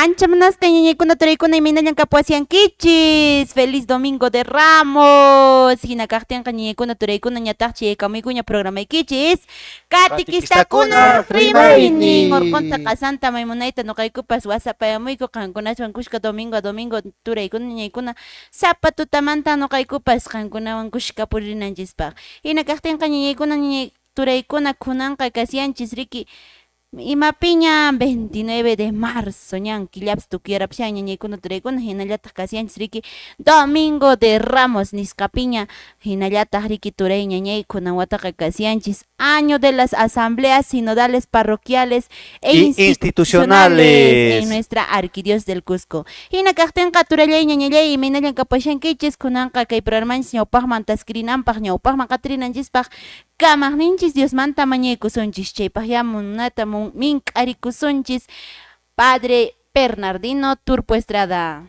Ancha munasqa ñañaykuna turaykuna imaynallan kapuwashankichis. Feliz Domingo de Ramos. Hina kaqtinqa ñañaykuna turaykuna ñataqchi yaykamuykuña programaykichis. Katikistakunaq rimaynin. Urqunta qasanta maymunayta noqaykupas wasapayamuyku qankunaswan kushka domingo a domingo turaykuna ñañaykuna sapa tutamanta noqaykupas qankunawan kushka purinanchispaq. Hina kaqtinqa ñañaykuna ñañay turaykuna kunanqa kasyanchis riki imapiña 29 de marzo ñan killapas tukuyarapushan ñañaykuna turaykuna hinallataq kasyanchis riki Domingo de Ramos nisqapiña hinallataq riki turay ñañay kunan wataqa kasyanchis año de las asambleas sinodales parroquiales e Y institucionales institucionales. en nuestra arquidiócesis del Cusco. Hina kaqtinqa turallay ñañallay imaynallan kapashankichis kunanqa kay programanchis ñawpaqman taskirinanpaq ñawpaqman qatirinanchispaq kamaqninchis Diosmanta mañaykusunchis chaypaq ya munata mink'arikusunchis Padre Bernardino Turpo Estrada.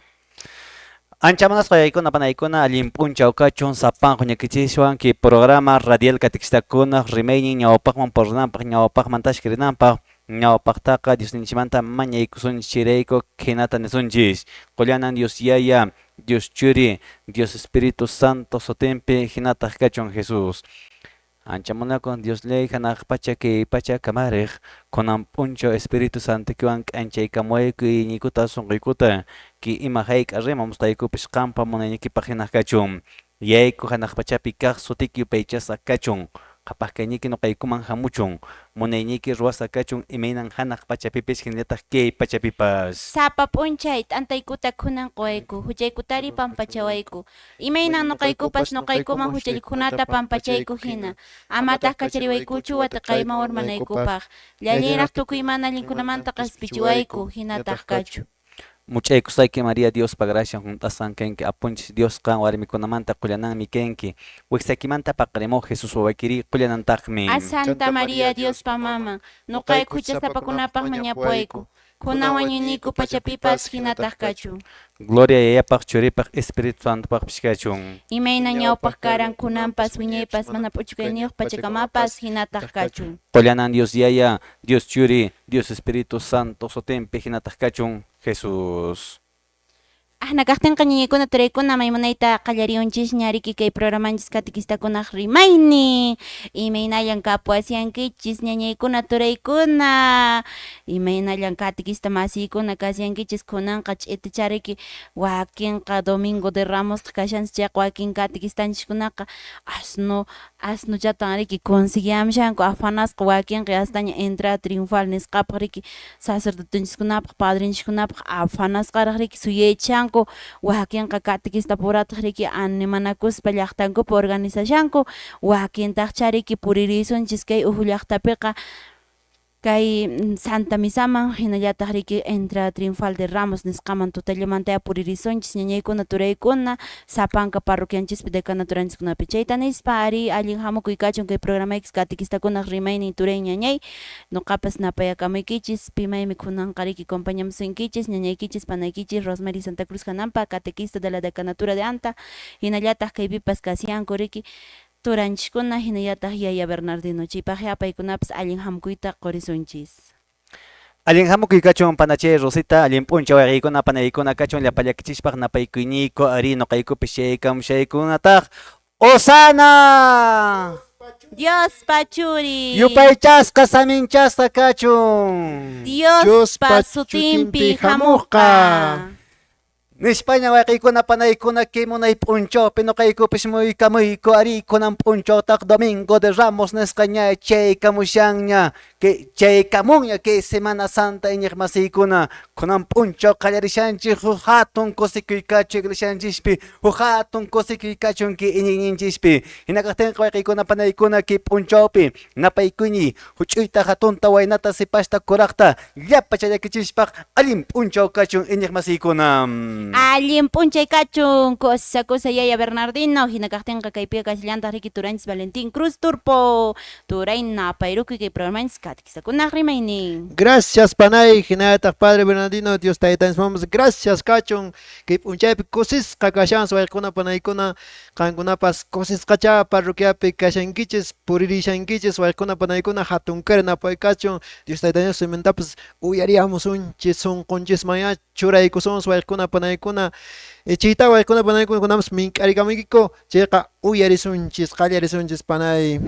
Ancha munasqa yaykuna panaykuna allin p'unchaw kachun sapanqa ñakichiswan kay programa radial katikistakuna rimaynin ñawpaqman purinanpaq ñawpaqman tashkirinanpaq ñawpaqtaqa Diosninchikmanta mañaykusunchis chayrayku khinata nisunchis qullanan Dios Yaya Dios Churi Dios Espíritu Santo sutinpi hinataq kachun Jesús. Ancha munakun Diosllay hanaq pacha kay pacha kamariq kunan p'unchaw Espíritu Santoykiwan k'anchaykamuwayku iñiykuta sunquykuta kay ima hayk'a rimamusqaykupis qampa munayniykipaq hinaq kachun yayku hanaq pachapi kaq sutiyki yupaychasqa kachun qhapaq kayniyki nuqaykuman hamuchun munayniyki ruwasqa kachun imaynan hanaq pachapipis hinallataq kay pachapipas. Sapa p'unchay t'antaykuta kunan quwayku, huchaykutari pampachawayku, imaynan nuqaykupas nuqaykuman huchallikunata pampachayku hina, amataq kachariwaykuchu wataqayman urmanaykupaq, llallayraq tukuy mana allinkunamanta qaspichiwayku, hinataq kachu. Much'aykusqayki María Diospa gracian hunt'asqan kanki apunchis Dios qan warmikunamanta qullananmi kanki wiksaykimanta paqarimuq Jesús wawaykiri qullanantaqmi. A Santa María Diospa maman, nuqayku huchasapakunapaq mañapuwayku, kunan wañuyniyku pachapipas hinataq kachun. Gloria Yayapaq Churipaq Espíritu Santopaqpis kachun. Imayna ñawpaq karan kunanpas wiñaypas mana p'uchukayniyuq pachakamapas hinataq kachun. Qullanan Dios Yaya, Dios Churi, Dios Espíritu Santo sutinpi hinataq kachun Jesús. Ahna kaqtinqa ñañaykuna turaykuna maymunayta qallariyunchisña riki kay programanchis katikistakunaq rimaynin imaynallan kapuwashankichis ñañaykuna turaykuna imaynallan katikista masiykuna kashankichis kunanqa ch'iticha riki wakinqa Domingo de Ramosqa kashanchis chayqa wakin katikistanchiskunaqa asno asnuchatan riki consiguiamushanku afanasqa wakinqa yastaña entrada triunfal nisqapaq riki sacerdotenchiskunapaq padrenchiskunapaq afanasqaraq riki suyaychishanku wakinqa katikista purataq riki animanakuspa llaqtankupi organizashanku wakintaqcha riki puririsunchis kay uhu llaqtapiqa kay Santa Misaman hinallataq riki entrada triunfal de Ramos nisqaman tutallamantaya puririsunchis ñañaykuna turaykuna sapanka parroquianchispi decanaturanchiskunapi chayta nispa ari allin hamukuy kachun kay programaykichis katikistakunaq rimaynin turay ñañay nuqapas napayakamuykichis pimaymi kunanqa riki compañamusunkichis ñañaykichis panaykichis Rosemary Santa Cruz Janampa catequista de la decanatura de Anta hinallataq kaypipas kasyanku riki turanchiskuna hinallataq Yaya Bernardino chaypaqya paykunapas allin hamkuyta qurisunchis. Allin hamukuy kachun panachay Rosita, allin p'unchaw wayqiykuna panaykuna kachun llapallakichispa napaykuyñiyku ari nuqaykupis chaykamushaykunataq Hosana! Diospa churi. Yupaychasqa saminchasqa kachun. Diospa sutinpi hamuqqa. Nispaña wayqiykuna panaykuna kay munay p'unchawpi nuqaykupis muykamuyku ari kunan p'unchawtaq Domingo de Ramos nisqa ña chaykamushanña kay chaykamunña kay Semana Santa iñiq masiykuna kunan p'unchaw qallarishanchik huk hatun kusikuy kachun iglesianchispi huk hatun kusikuy kachun kay iñiyninchispi hina kaqtinqa wayqiykuna panaykuna kay p'unchawpi napaykuyñiy huch'uyta hatunta waynata sipasta kuraqta llapa chayakichispaq allin p'unchaw kachun iñiq masiykuna. Allin p'unchay kachun, kusa kusa yaya Bernardino, hina kaqtinqa kaypiqa kashallantaq riki turanchis Valentín Cruz Turpo, turay napayrukuy kay programanchis catequistakunaq rimaynin. Gracias panay, hinallataq Padre Bernardino, Dios taytanchismanpas gracias kachun, kay p'unchaypi kusisqa kashansi wayqikuna panaykuna, qankunapas kusisqachá parroquiapi kashankichis, puririshankichis wayqikuna panaykuna, hatunkari napay kachun, Dios taytanchis simintapas uyariyamusunchis, sunqunchismanyá churaykusunchis wayqikuna panaykuna, chayta wayqikuna panaykuna kunapas mink'arikamuykiku, chayqa uyarisunchis, qallarisunchis panay.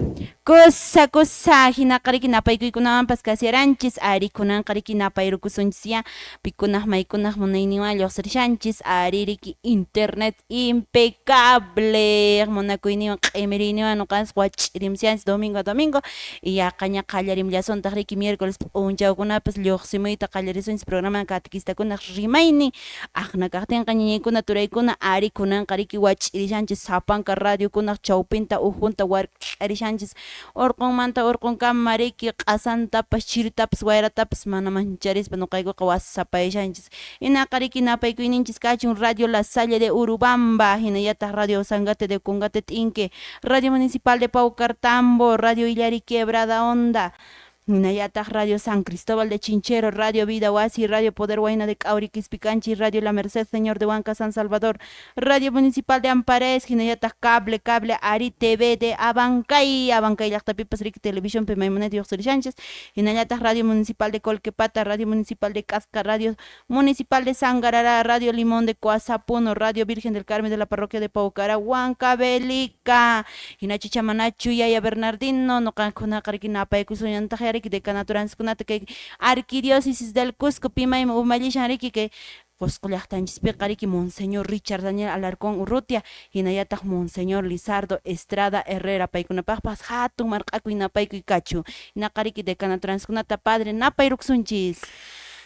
Kusa kusa hinaqa riki napaykuykunawanpas kasharanchis, ari kunanqa riki napayrukusunchisyá, pikunaq maykunaq munayninwan lluqsirishanchis, ari riki internet impecable munakuyninwan q'imiriyninwan nuqanchis wach'irimshanchis domingo a domingo, yaqaña qallarimllasuntaq riki miércoles p'unchawkunapas lluqsimuyta qallarisunchis programa catequistakunaq rimaynin, aqna kaqtinqa ñañaykuna turaykuna ari kunanqa riki wach'irishanchis sapanka radiokunaq chawpinta ujunta wark'arishanchis urqunmanta urqunkama riki q'asantapas chiritapas wayratapas mana mancharispa nuqaykuqa wasapayashanchis, hinaqa riki napaykuyninchis kachun Radio La Salle de Urubamba, hinallataq Radio Sangate de Congate T'inque, Radio Municipal de Paucartambo, Radio Illari Quebrada Honda, hinallataq Radio San Cristóbal de Chinchero, Radio Vida Wasi, Radio Poder Huayna de Cauri Quispicanchi, Radio La Merced Señor de Huanca San Salvador, Radio Municipal de Amparés, hinallataq Cable Cable Ari TV de Abancay, Abancay llaqtapipas riki Televisión pe maymunayta lluqsirishanchis, hinallataq Radio Municipal de Colquepata, Radio Municipal de Casca, Radio Municipal de Sangarará, Radio Limón de Coazapuno, Radio Virgen del Carmen de la Parroquia de Paucara, Huancavelica, hinachu chamanachu yaya Bernardino, nuqankunaqa riki napaykusuñantaq riki decanaturanchiskunata kay Arquidiócesis del Cusco pimaymi umallishan riki kay Cusco llaqtanchispiqa riki Monseñor Richard Daniel Alarcón Urrutia, hinallataq Monseñor Lizardo Estrada Herrera, paykunapaqpas hatun marq'akuy napaykuy kachu, hinaqa riki decanaturanchiskunata padre napayrukusunchis.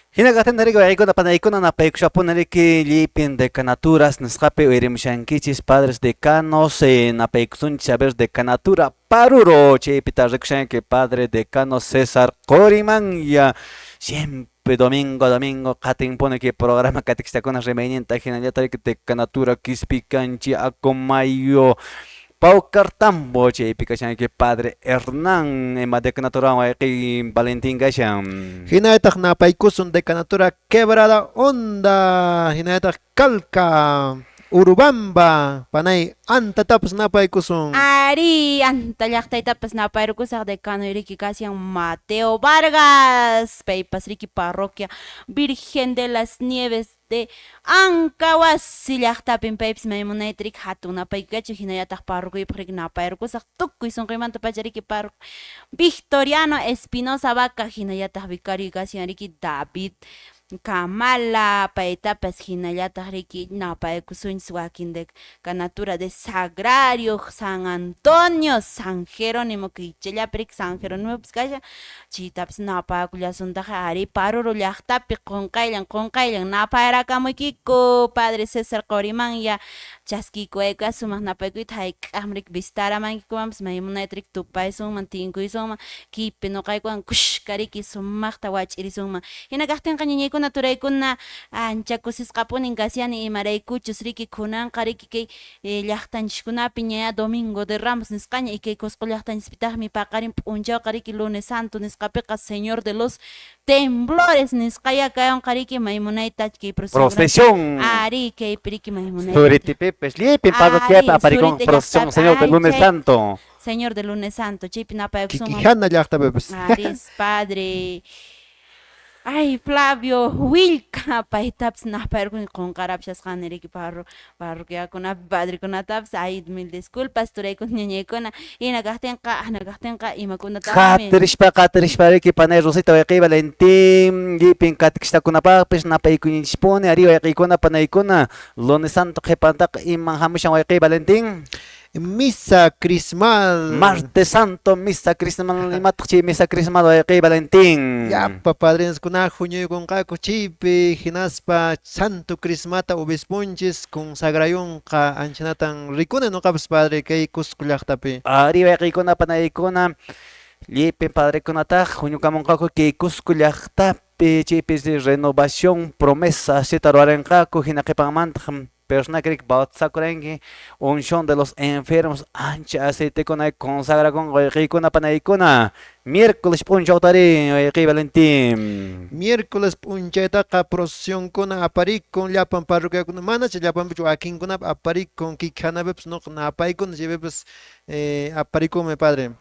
Hina kaqtinta riki waykuna panaykuna napaykushapuna riki llipin decanaturas nisqapi uyarimushankichis padres decanos, napaykusunchis a ver decanatura Paruro, chaypi tarrikushanki padre decano César Qorimanya, siempre domingo a domingo qatinpuni kay programa catequistakuna rimayninta hinallataq riki decanatura Quispicanchi Acomayo Paucartambo, chaypi kashanki padre Hernán, ima decanaturawan wayqiy Valentín kashan. Hinallataq napaykusun decanatura Quebrada Honda, hinallataq Calca, Urubamba, panay antatapas napaykusun. Ari, anta llaqtaytapas napayrukusaq decano riki kashan Mateo Vargas, paypas riki parroquia Virgen de las Nieves de Ancahuasi llaqtapin paypas maymunayta riki hatun napaykukachu, hinallataq parroquiypaq riki napayrukusaq tukuy sunquymanta pacha riki parroquia Victoriano Espinosa Vaca, hinallataq vicario kashan riki David Kamala, paytapas hinallataq riki napaykusunchis wakin decanatura de Sagrario, San Antonio, San Jerónimo, kaychallapi riki San Jerónimopas kashan, chaytapas napakullasuntaq ari Paruro llaqtapi qunqayllan qunqayllan napayrakamuykiku padre César Qorimanya, chaskiykuwaykuqa sumaq napaykuyta hayk'aqmi riki visitaramankikumanpas maymunayta riki tupaysunman tinkuysunman kaypi nuqaykuwan kushka riki sumaqta wach'irisunman, hina kaqtinqa ñañaykuna turaykuna ancha kusisqapunin kashani imaraykuchus riki kunanqa riki kay llaqtanchiskunapi ña Domingo de Ramos nisqaña y kay Cusco llaqtanchispitaqmi paqarin p'unchawqa riki Lunes Santo nisqapiqa Señor de los Temblores nisqaya kaywanqa riki maymunayta kay procesión ari kaypi riki maymunayta Suritipipis llipin parroquiapi aparikun procesión Señor del Lunes Santo. Señor del Lunes Santo chaypi napaykusunman. Kikijana llaqtapipis. Aris padre. Ay, Flavio Wilca, paytapas napayarkuni qunqarapishasqani riki parroquiakunapi padrekunatapas, ay, mil disculpas turaykuna ñañaykuna, hina kaqtinqa, ahna kaqtinqa imakunataqmi. Qatirishpa, qatirishpa riki panay Rosita wayqiy Valentín, llipin catequistakunapaqpis napaykuñinchispuni, ari wayqiykuna panaykuna, Lunes Santo qhipantaqa iman hamushan wayqiy Valentín. Misa Crismal. Martes Santo, Misa Crismal, imataq chay Misa Crismal wayqiy Valentín. Llapa padrinskuna huñuykunqaku chaypi hinaspa Santo Crismata obisponchis consagrayunqa anchanatan rikuni nuqapas padre kay Cusco llaqtapi. Ari wayqiykuna panaykuna, llipin padrekunataq huñukamunqaku kay Cusco llaqtapi. Chaypi renovación promesa sita ruwarinqaku hina qhipanmantaq personaqa bautizakuranki unción de los enfermos ancha aceitekuna consagrakunqa wayqiykuna panaykuna. Miércoles p'unchawtari wayqiy Valentín. Miércoles p'unchaytaqa procesionkuna aparikun llapan parroquiakuna manacha llapanpichu wakinkunapi aparikun kikjanapipas nuqa napaykuna chaypipas aparikunmi padre.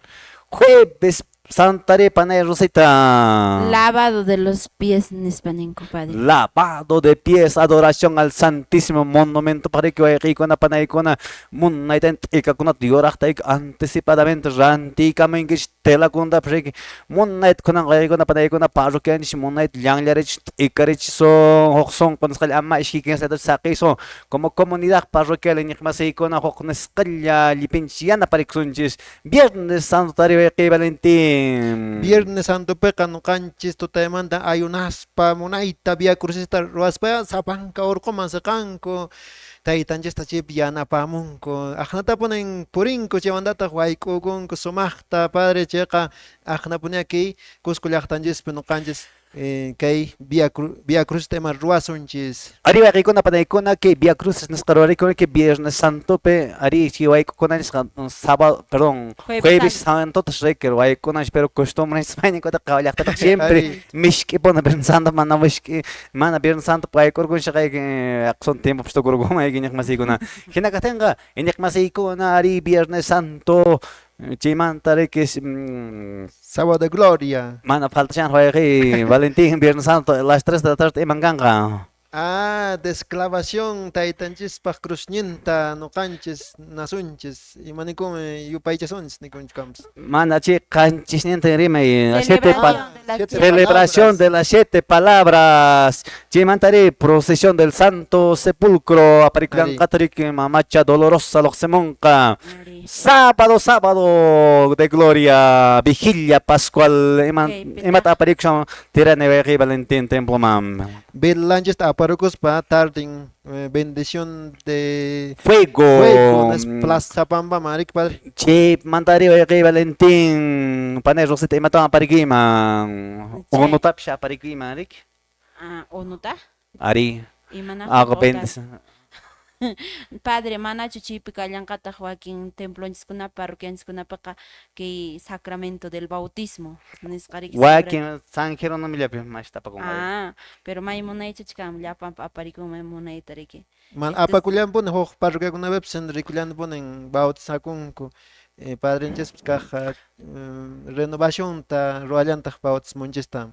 Jueves Santari panay Rosita. Lavado de los pies nispa ninku padre. Lavado de pies, adoración al Santísimo Monumento pariki wayqiykuna panaykuna munaytan t'ikakunata yuraqta anticipadamente rantiykamunkichik telakunatapas riki munayta kunan wayqiykuna panaykuna parroquianchik munayta llanllarichik t'ikarichisun huk sunqu nisqalla ama iskay kinsa saqisun como comunidad parroquial iñiqmasiykuna huk nisqalla llipinchik yanaparikusunchis. Viernes Santo tari wayqiy Valentín. Viernes Santopiqa nuqanchis tutaymanta ayunaspa munayta via crucista ruwaspa sapanka urquman siqanku taytanchista chaypi yanapamunku aqnatapunin purinku chaymantataq wayk'ukunku sumaqta padre chayqa aqnapunia kay Cusco llaqtanchispi nuqanchis kay via crucista ima ruwasunchis. Ari wayqiykuna panaykuna kay via crucis nisqa ruwarikun kay Viernes Santopi ari chay wayk'ukunanchis sábado perdón Jueves Santotas riki wayk'unanchis pero costumbres mayninkuta qhawa llaqtapaq siempre mishk'ipuna Viernes Santo mana mishk'i mana Viernes Santo wayk'urkunchik aqsun tiempopas tukurukun iñiqmasiykuna hina kaqtinqa iñiqmasiykuna ari Viernes Santo chaymanta riki Sábado de Gloria. Mana faltashan wayqiy Valentín Viernes Santo a las 3 de la tarde iman kanqa. Ah, desclavación taytanchispaq cruzñinta nuqanchis nasunchis imanikun yupaychasunchis nikunchkampas. Mana chay qanchisninta rimay celebración de las 7 palabras. Chaymantari procesión del Santo Sepulcro aparikullanqata riki mamacha dolorosa lluqsimunqa. Sábado, sábado de gloria, vigilia pascual, imata aparikushan tirani wayqiy Valentín temploman. Velanchista aparukuspa tardin bendición de fuego. Fuego plaza pampa marik padre. Chay mantari wayqiy Valentín panay Rosita imatawan aparikuyman. Unutapish aparikuyman riki. Ah, unuta? Ari. Imanaqtaq Padre, manachu chaypi kallanqataq wakin templonchiskunapi parroquianchiskunapiqa kay sacramento del bautismo nisqa riki. Wakin San Jerónimollapi mashtapakunqa. Ah, pero may munaychachkan llapanpa aparikun may munayta riki. Man apakullanpuni huk parroquiakunapipas rikullanpunin bautizakunku. Padrenchispas kaq renovacionta ruwallantaq bautismonchista.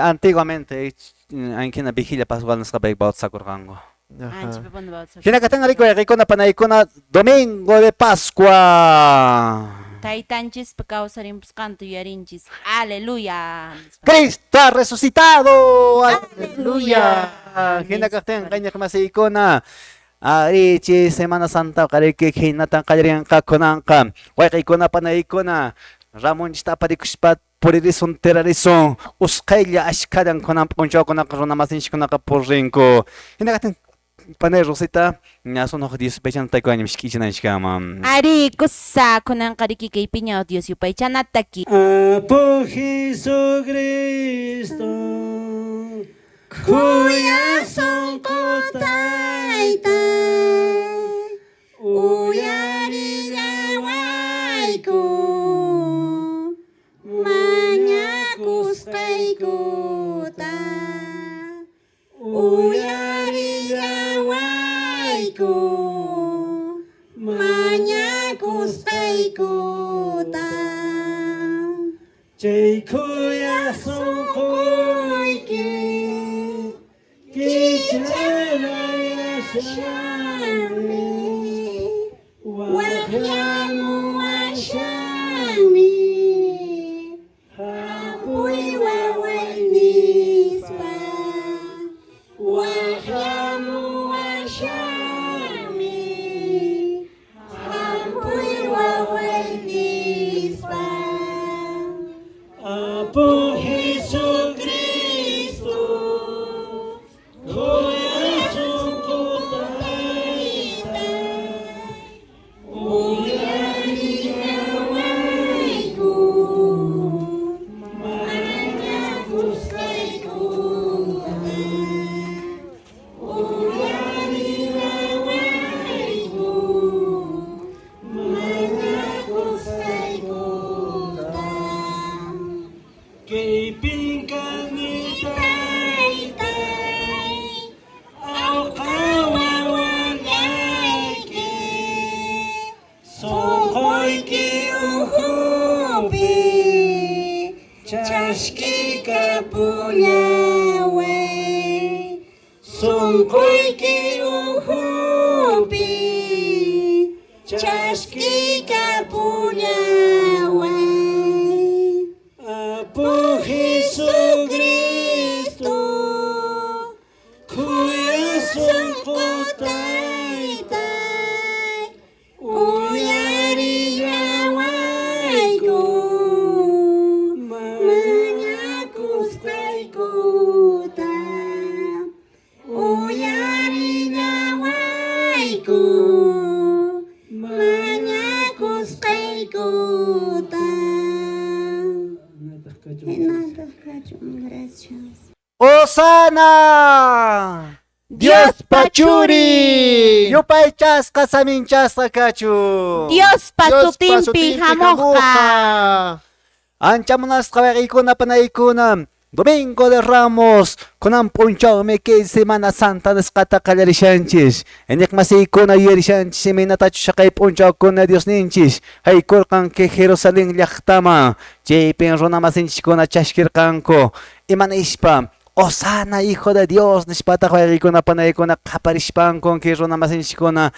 Antiguamente ankina vigilia pascual nisqapi bautizakurqanku. Hina kaqtinqa riki wayqiykuna panaykuna domingo de Pascua. Taytanchispa kawsarimpusqanta yuyarinchis. Aleluya. Cristo ha resucitado. Aleluya. Hina kaqtinqa iñiqmasiykuna ari chay Semana Santa qariki hinatan qallarinqa kunanqa wayqiykuna panaykuna Ramonchista aparikuspa puririsun tirarisun usqhaylla ashkhallan kunan p'unchawkunaqa runamasinchikkunaqa purrinku. Hina kaqtin panay Rosita ñasunaq Dios yupaychana taykuwaña mishk'ichinanchikama. Ari kusa kunanqa riki kaypiña Dios yupaychanataki. Apu Jesucristo khuyaq sunqu tayta uyarillawayku mañakusqaykuta uyarillawayku mañakusqaykuta chay khuyaq sunquyki kicharayashanmi waqyamuwashanmi hapuy waway nispa waqyamuwashanmi hapuy waway nispa. Apu Jesucristo khuyaq sunqu tayta uyarillawayku mañakusqaykuta. Sunquyki ukhupi chaskikapullaway. Apu Jesucristo, khuya sunqu taytay, uyarillawayku mañakusqaykuta, uyarillawayku mañakusqaykuta. Hinataq kachun, gracias. Osana! Diospa Churin! Yupaychasqa saminchasqa kachun. Diospa Diospa sutinpi sutinpi hamuqqa. hamuqqa. Ancha munasqa wayqiykuna panaykuna. Domingo de Ramos, kunan p'unchawmi kay Semana Santa nisqata qallarishanchis. Iñiqmasiykuna yuyarishanchis imaynatachus chaqay p'unchawkuna Diosninchis haykurqan kay Jerusalén llaqtaman. Chaypin runa masinchiskuna chaskirqanku. Imanispa Osana, hijo de Dios, nispataq wayqiykuna panaykuna qaparishpanku kay runa masinchiskuna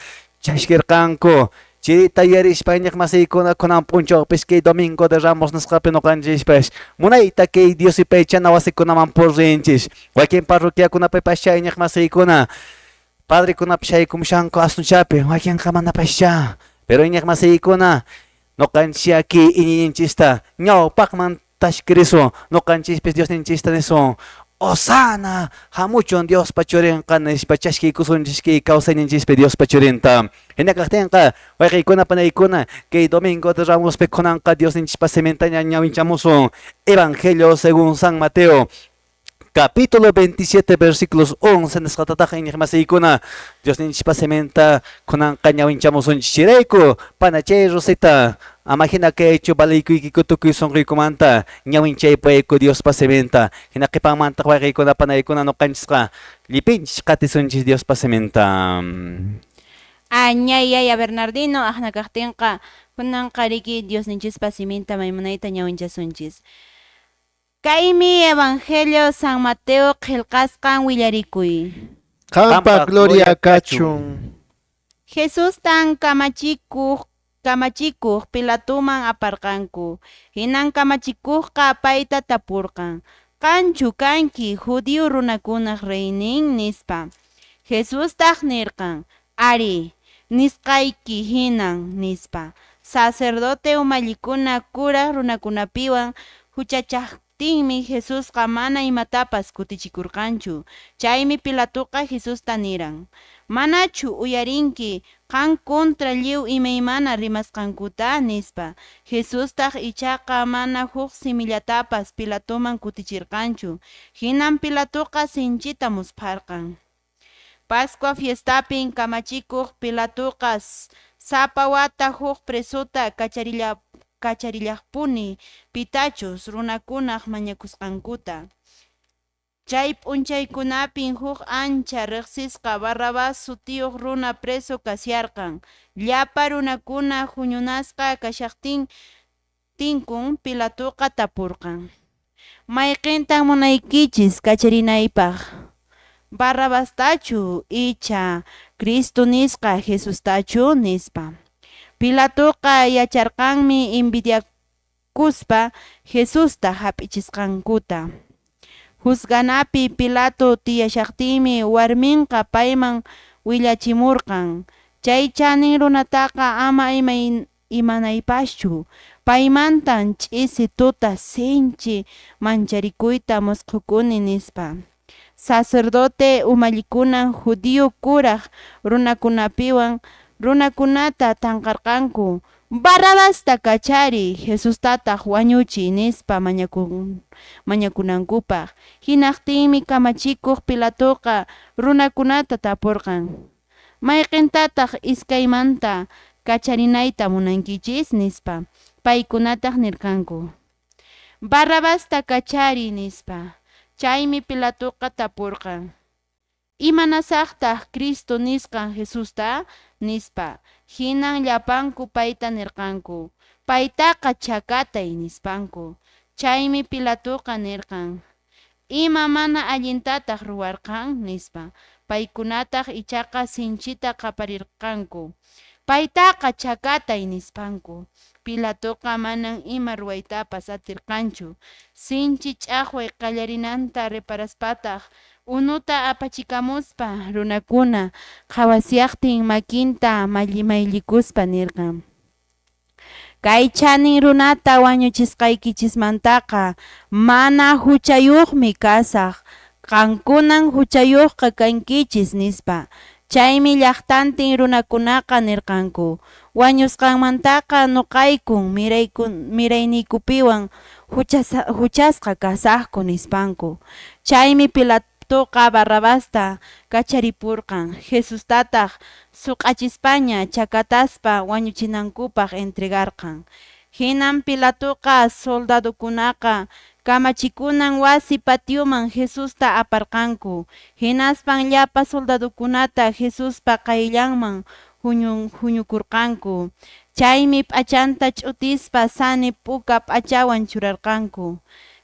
chaskirqanku. Chirita yuyarispa iñiqmasiykuna kunan p'unchawpis kay Domingo de Ramos nisqapi ñuqanchispas munayta kay Dios yupaychana wasikunaman purinchis. Wakin parroquiakunapipas chay iñiqmasiykuna padrekunapish haykumushanku asnuchapi wakinqa manapascha. Pero iñiqmasiykuna ñuqanchis aki iñiyninchista ñawpaqman tashkirisun ñuqanchispis Diosninchista nisun Osana hamuchun Diospa churinqa nispa chaskiykusunchis kay kawsayninchispi Diospa churinta. Hina kaqtinqa wayqiykuna panaykuna kay Domingo de Ramospi kunanqa Diosninchispa simintaña ñawinchamusun Evangelio según San Mateo capítulo 27 versículos 11 nisqatataq iñiqmasiykuna Diosninchispa siminta kunanqa ñawinchamusunchis chayrayku panachay Rosita ama hina kaychu balaykuykiku tukuy sunquykumanta ñawinchaypayku Diospa siminta hina qhipanmantaq wayqiykuna panaykuna ñuqanchisqa llipinchis qatisunchis Diospa siminta. Añay yaya Bernardino aqna kaqtinqa kunanqa riki Diosninchispa siminta maymunayta ñawinchasunchis. Kaymi Evangelio San Mateo qillqasqan willarikuy. Qampa gloria kachun. Jesustan kamachikuq Pilatoman aparqanku. Hinan kamachikuqqa payta tapurqan. Qanchu kanki judío runakunaq reynin nispa. Jesustaq nirqan, ari, nisqayki hinan nispa. Sacerdote umallikuna kuraq runakunapiwan huchachaqtinmi Jesusqa mana imatapas kutichikurqanchu. Chaymi Pilatoqa Jesusta niran, manachu uyarinki qan contra lliw imaymana rimasqankuta nispa. Jesustaq ichaqa mana huk simillatapas Pilatoman kutichirqanchu. Hinan Pilatoqa sinchita muspharqan. Pascua fiestapin kamachikuq Pilatoqa sapa wata huk presota kacharillaqpuni pitachus runakunaq mañakusqankuta. Chay p'unchaykunapin huk ancha riqsisqa Barrabás sutiyuq runa preso kasharqan. Llapa runakuna huñunasqa kashaqtin tinkun Pilatoqa tapurqan. Mayqintan munaykichis kacharinaypaq? Barrabastachu icha Cristo nisqa Jesustachu nispa. Pilatoqa yacharqanmi envidiakuspa Jesusta hap'ichisqankuta. Juzganapi Pilato tiyashaqtinmi warminqa payman willachimurqan. Chay chanin runataqa ama imanaypaschu. Paymantan ch'isi tuta sinchi mancharikuyta musqhukuni nispa. Sacerdote umallikuna judío kuraq runakunapiwan runakunata tanqarqanku. Barrabasta kachariy, Jesustataq wañuchiy nispa mañakunankupaq. Hinaqtinmi kamachikuq Pilatoqa runakunata tapurqan. Mayqintataq iskaymanta kacharinayta munankichis nispa. Paykunataq nirqanku. Barrabasta kachariy nispa. Chaymi Pilatoqa tapurqan. Imanasaqtaq Cristo nisqan Jesusta nispa. Hinan llapanku payta nirqanku. Paytaqa chakatay nispanku. Chaymi Pilatoqa nirqan. Ima mana allintataq ruwarqan? nispa. Paykunataq ichaqa sinchita qaparirqanku, Paytaqa chakatay! nispanku. Pilatoqa manan ima ruwaytapas atirqanchu, sinchi ch'aqway qallarinanta reparaspataq, unuta apachikamuspa runakuna qhawashaqtin makinta mayllikuspa nirqan, Kay chanin runata wañuchisqaykichismantaqa mana huchayoqmi kasaq, qankunan huchayoqqa kankichis, nispa. Chaymi llaqtantin runakunaqa nirqanku, Wañusqanmantaqa ñoqaykun mirayniykupiwan huchasqa kasaqku, nispanku. Chaymi Pilatoqa Barrabasta kacharipurqan, Jesustataq suq'achispaña chakataspa wañuchinankupaq entregarqan. Hinan Pilatoqa soldadokunaqa kamachikunan wasi patioman Jesusta aparqanku, hinaspan llapa soldadokunata Jesuspa qayllanman huñukurqanku. Chaymi p'achanta ch'utispa sani puka p'achawan churarqanku.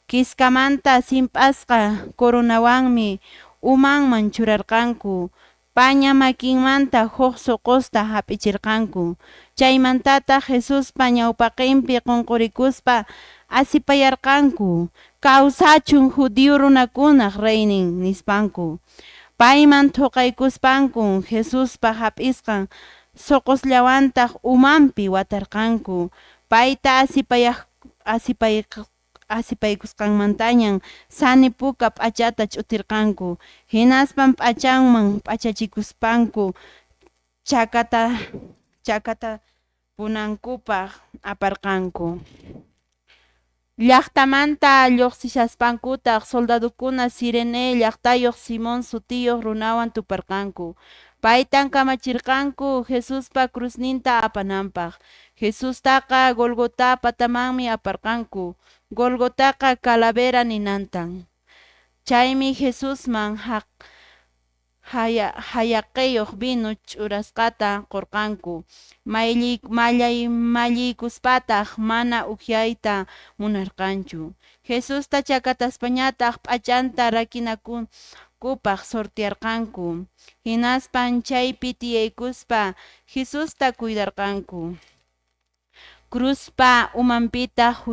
Kiskamanta simp'asqa coronawanmi umanman churarqanku, paña makinmantaq huk soqosta hap'ichirqanku. Chaymantataq Jesuspa ñawpaqenpi qonqorikuspa asipayarqanku, Kawsachun judío runakunaq reynin! nispanku. Payman thoqaykuspankun Jesuspa hap'isqan soqosllawantaq umanpi watarqanku. Payta asipaykusqanmantañan sani puka p'achata ch'utirqanku, hinaspan p'achanwan p'achachikuspanku chakatapunankupaq aparqanku. Llaqtamanta lloqsishaspankutaq soldadokuna Cirene llaqtayoq Simón sutiyoq runawan tuparqanku. Paytan kamachirqanku Jesuspa cruzninta apananpaq. Jesustaqa Golgotá patamanmi aparqanku, Golgotaqa calavera ninantan. Chaymi Jesusman hayaqeyoq vino churasqata qorqanku, malliykuspataq mana ukyayta munarqanchu. Jesusta chakataspañataq p'achanta rakinankupaq sortearqanku. Hinaspan chaypi tiyaykuspa Jesusta cuidarqanku. Cruzpa umanpitaq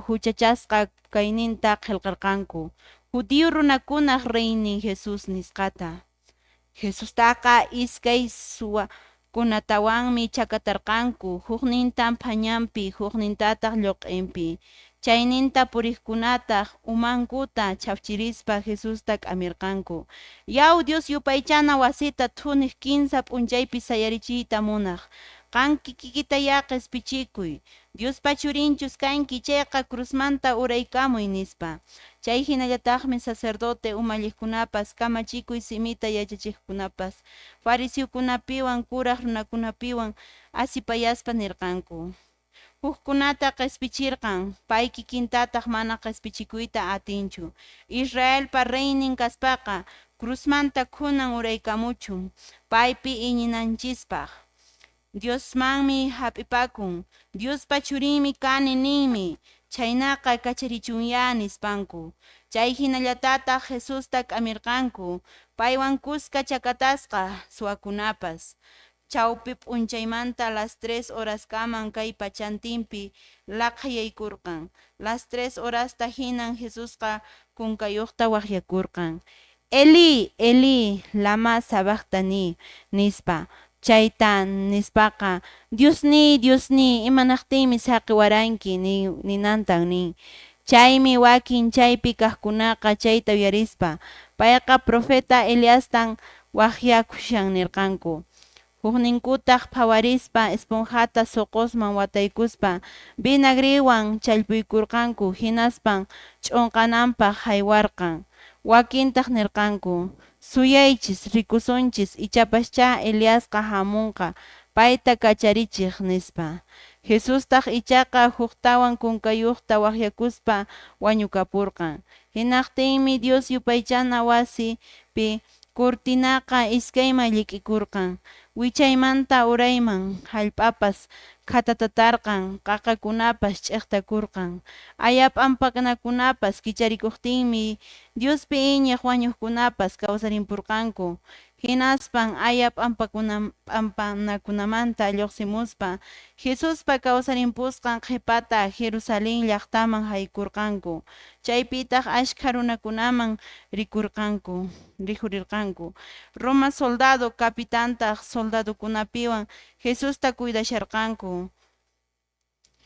huchachasqa kayninta qelqarqanku, Judío runakunaq reynin Jesús, nisqata. Jesustaqa iskay suwakunatawanmi chakatarqanku, huknintan phañanpi, huknintataq lloq'enpi. Chayninta puriqkunataq umankuta chhaphchirispa Jesusta k'amirqanku, Yaw, Dios yupaychana wasita thuniq kinsa p'unchaypi sayarichiyta munaq, qan kikiykitayá qespichikuy! Diospa Churinchus kanki chayqa, cruzmanta uraykamuy, nispa. Chay hinallataqmi sacerdote umalliqkunapas, kamachikuy simita yachachiqkunapas, fariseokunapiwan kuraq runakunapiwan asipayaspa nirqanku, Hukkunata qespichirqan, pay kikintataq mana qespichikuyta atinchu. Israelpa reynin kaspaqa, cruzmanta khunan uraykamuchun, paypi iñinanchispaq. Diosmanmi hap'ipakun, Diospa Churinmi kani ninmi, chhaynaqa kacharichunyá, nispanku. Chay hinallatataq Jesusta k'amirqanku paywan kuska chakatasqa suwakunapas. Chawpi p'unchaymanta las tres horaskaman kay pachantinpi laqhayaykurqan. Las tres horasta hinan Jesusqa kunkayoqta waqyakurqan, Elí, Elí, lama sabactani? nispa. Chayta nispaqa, Diosníy, Diosníy, imanaqtinmi saqewaranki? ninantan nin. Chaymi wakin chaypi kaqkunaqa chayta uyarispa, Payqa profeta Eliastan waqyakushan, nirqanku. Hukninkutaq phawarispa esponjata soqosman wataykuspa vinagrewan challpuykurqanku, hinaspan ch'onqananpaq haywarqan. Wakintaq nirqanku, Suyaychis, rikusunchis, ichapaschá Eliasqa hamunqa payta kacharichiq, nispa. Jesustaq ichaqa huktawan kunkayoqta waqyakuspa wañukapurqan. Hinaqtinmi Dios yupaychana wasipi cortinaqa iskayman llik'ikurqan, Wichaymanta urayman hallp'apas khatatatarqan, qaqakunapas ch'iqtakurqan. Aya p'ampanakunapas kicharikuqtinmi Diospi iñiq wañuqkunapas kawsarimpurqanku. Hinaspan aya p'ampanakunamanta lluqsimuspa Jesuspa kawsarimpusqan qhipata Jerusalén llaqtaman haykurqanku. Chaypitaq askha runakunaman rikurqanku rikhurirqanku. Roma soldado capitantaq soldadokunapiwan Jesusta cuidasharqanku.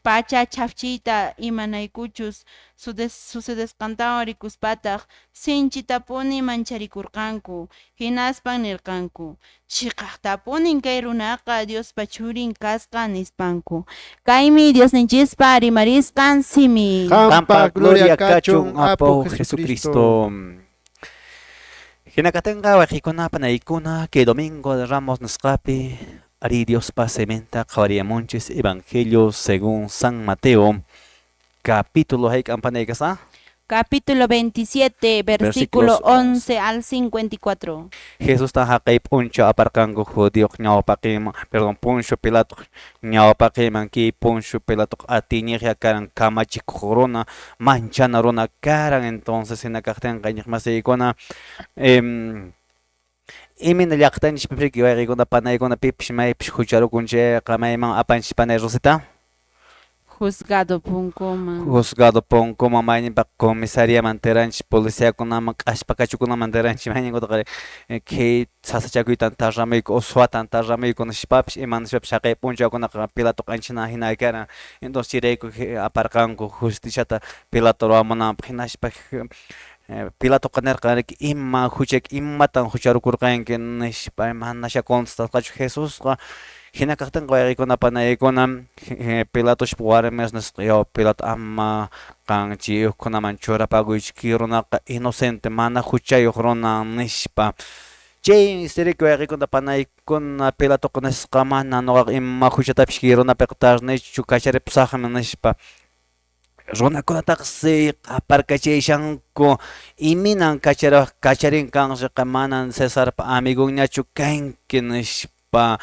Pacha chhafchiyta imanaykuchus sucedesqantawan rikuspataq sinchitapuni mancharikurqanku. Hinaspan nirqanku: Chiqaqtapunin kay runaqa Diospa churin kasqa, nispanku. Kaymi Diosninchispa rimarisqan simi. Qampa gloria kachun Apu Jesucristo. Hina katinqa wayqikuna panaykuna kay domingo de Ramos nisqapi ari Diospa siminta qhawariyamunchis Evangelio según San Mateo capítulo hayk'an panay kasqa? Capítulo 27, versículo Versículos 11 al 54. Jesusta haqay p'unchaw aparqanku judío ñawpaqiman, perdón, Poncio Pilato ñawpaqiman, kay Poncio Pilato atiñiqya karan kamachikuq runa, manchana runa karan, entonces hina kaqtinqa iñiqmasiykuna imayna llaqtanchis riki wayqikuna panaykuna pipis maypis hucharukun chayqa mayman apanchis panay Rosita? Juzgado punkuman. Juzgado punkuman mayninpaq comisariaman tiranchis, policiakunaman, q'ashpakachukunaman tiranchis, mayninkutaqa kay sasachakuytan tarramuyku usuatan tarramuyku nishpapis ima nishpapis haqay p'unchawkunaqa Pilato q'anchina hina karan, entonces chayrayku aparqanku justiciata Pilato ruwamunanpaq hinaspa Pilatoqa nirqan riki ima huchayki imatan hucharukurqanki nishpa manasha contestasqachu Jesusqa. Hina kaqtinqa wayqikuna panaykuna Pilatoshpa warmis nisqa yaw Pilato ama qan chay ukhunaman churapakuychu kay runaqa inocente mana huchayuq runa nishpa. Chay riki wayqikuna panaykuna Pilatoqa nisqa mana nuqaqa ima huchatapis kay runapiqa tarnichu kacharipusaqmi nishpa. Runakunataqa si qaparkachashanku iminan kacharin kanqa manan Cesarpa amigonñachu kanki nishpa.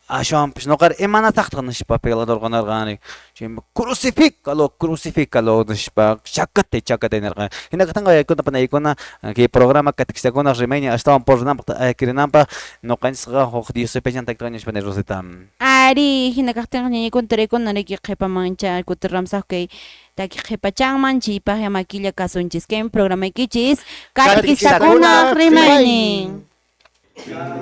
Ashwanpis nuqari imanataqtaq nishpa Pilatoqa nirqan chaymi crucifícalo, crucifícalo nishpa chakatay chakatay nirqan. Hina kaqtinqa waykuna panaykuna kay programa catequistakuna rimaynin astawan purinanpaq adquirinanpaq nuqanchisqa huk Dios yupaychanta nishpa ni Rosita. Ari hina kaqtinqa ñañaykuna turaykuna riki qhipaman kutirqamusaq kay taki qhipachanman chaypaqya makilla kasunchis kaymi programaykichis catequistakunaq rimaynin. Ya.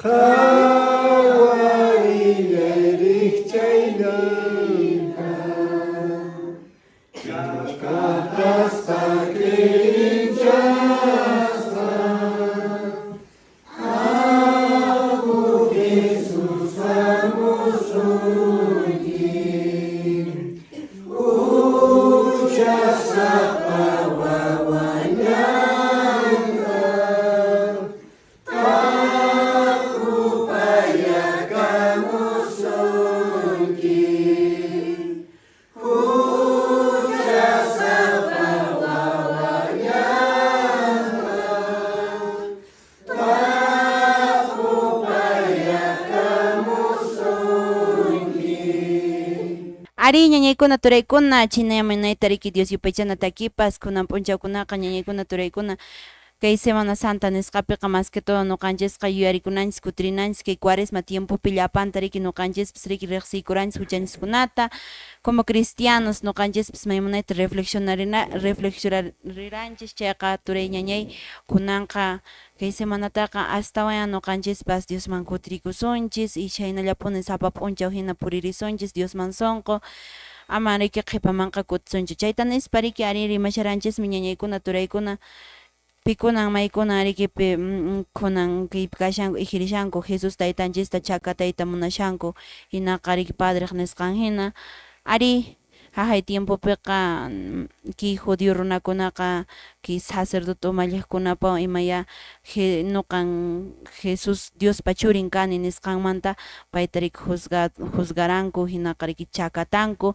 Qhawarillay rikchayllayta Chakatasqa kirinchasqa Apu Jesus hamusunki Huchasapa wawallanta Tapupayakamusunki Huchasapa wawallanta Tapupayakamusunki. Ari ñañaykuna turaykuna chinaya munayta riki Dios yupaychana takipas kunan p'unchawkunaqa ñañaykuna turaykuna kay Semana Santa nisqapiqa más que todo ñuqanchisqa yuyarikunanchis kutirinanchis kay cuaresma tiempopi llapanta riki ñuqanchispas riki riqsiykuranchis huchanchiskunata como cristianos ñuqanchispas may munayta reflexionarina reflexionariranchis chayqa turay ñañay kunanqa kay semanataqa astawan ñuqanchispas Diosman kutirikusunchis y chhaynallapuni sapa p'unchaw hina puririsunchis Diosman sunqu ama riki qhipamanqa kutisunchu chayta nispa riki ari rimashaраnchismi ñañaykuna turaykuna pikunan maykunan riki kunan kaypi kashanku ijirishanku Jesus taytanchista chakatayta munashanku hinaqa riki padreq nisqan hina ari haqay tiempopiqa kay judío runakunaqa kay sacerdote umalliqkunapawan imaya nuqan Jesus Diospa churin kani nisqanmanta payta riki juzgaranku hinaqa riki chakatanku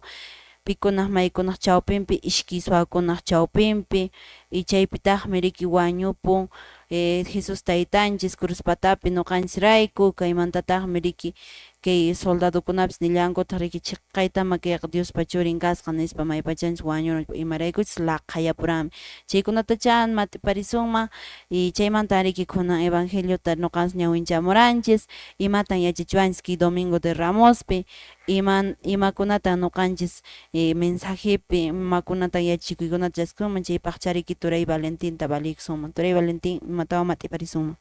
pikunaq maykunaq chawpinpi iskay suwakunaq chawpinpi y chaypitaqmi riki wañupun Jesus taytanchis cruz patapi ñuqanchisrayku kaymantataqmi riki kay soldadokunapis nillankutaq riki chiqaytama kayqa Diospa churin kasqa nispa maypachanchis wañurun imaraykuchus laqhayapuranmi chaykunatacha mat'iparisunman y chaymanta riki kunan evangeliota ñuqanchis ñawinchamuranchis imatan yachachiwanchis kay domingo de Ramospi imakunatan ñuqanchis mensajepi imakunatan yachachikuykunata chaskisunman chaypaqcha riki turay Valentinta valiykusunman turay Valentín imatawan mat'iparisunman.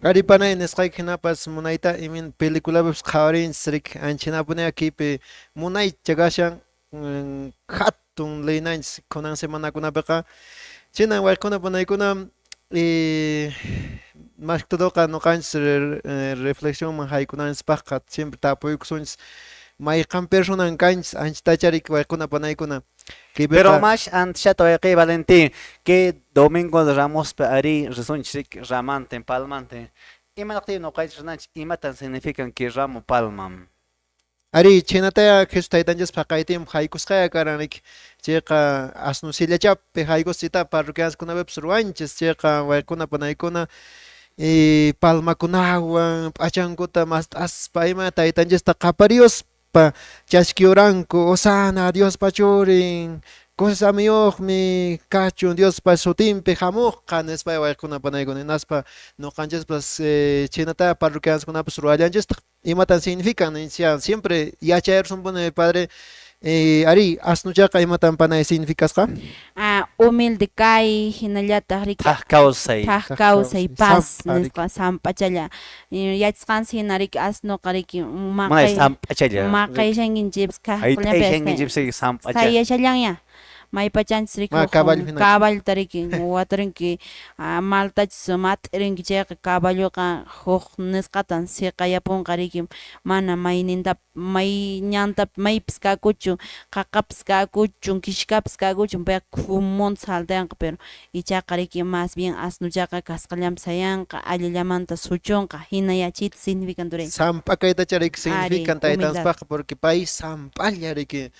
Ari panay nisqayki hinapas munayta imin peliculapipas qhawarinchis riki ancha kaypi munaycha kashan hatun leynanchis kunan semanakunapiqa chinan wayquna panaykuna más que todoqa ñuqanchis reflexionman haykunanchispaqqa siempre tapuykusunchis mayqan personan kanchis anchatacha riki wayquna panaykuna. Pero más antes wayqi Valentín que Domingo de Ramos ari risunchis riki ramantin palmantin imanaqtin ñuqanchis rinanchis imatan significan que ramo palman. Ari chhaynataya Jesus taytanchis phaqaytin haykusqaya karan riki chayqa asnu sillachapi haykusqita parroquiaskunapipas ruwanchis chayqa wayquna panaykuna palmakunawan p'achankuta mast'aspa ima taytanchista qapariyuspa chaskiyuranku Hosana Diospa churin kusisqamiyuqmi kachun Diospa sutinpi hamuqqa nispa wayquna panaykuna hinaspa ñuqanchispas chhaynataya parroquiaskunapas ruwallanchistaq imatan significan siempre yachayarsunpuni padre ari asnuchaqa imatan panay significasqa. Humilde kay hinallataq riki thaq kawsay thaq kawsay paz nisqa samp'achalla yachasqanchis hina riki asnuqa riki munay samp'achalla maqayshankinchikpas kaqllapi samp'acha sayashallanña maypachanchis riki caballota riki watarinki maltachus mat'irinki chayqa caballoqa huk nisqatan siqayapunqa riki mana mayninta may ñanta maypis kakuchun qaqapis kakuchun kishkapis kakuchun payqa kumunta saltayanqa pero ichaqa riki más bien asnuchaqa kasqallanpi sayanqa allillamanta suchunqa hina yachayta significan turay. Samp'a kaytacha riki significan taytanspaqqa porque pay samp'alla riki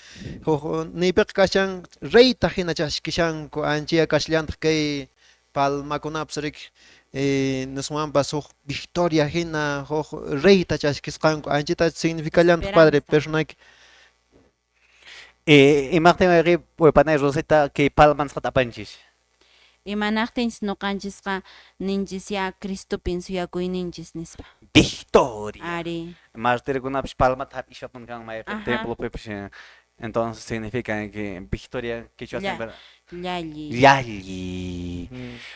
huk niypiqa kashan reyta hina chaskishanku anchaya kashallantaq kay palmakunapas riki niswanpas huk victoria hina huk reyta chaskisqanku anchita significallantaq padre personayki. Imaqtin wayqi panay Rosita kay palma nisqata apanchis. Imanaqtinchis ñuqanchisqa ninchis ya Cristopin suyakuyninchis nispa. Victoria. Ari. Martirkunapish palmata hap'ishapun kan mayqin templopipish. Entonces significa que victoria quechua siempre. Llalli. Llalli.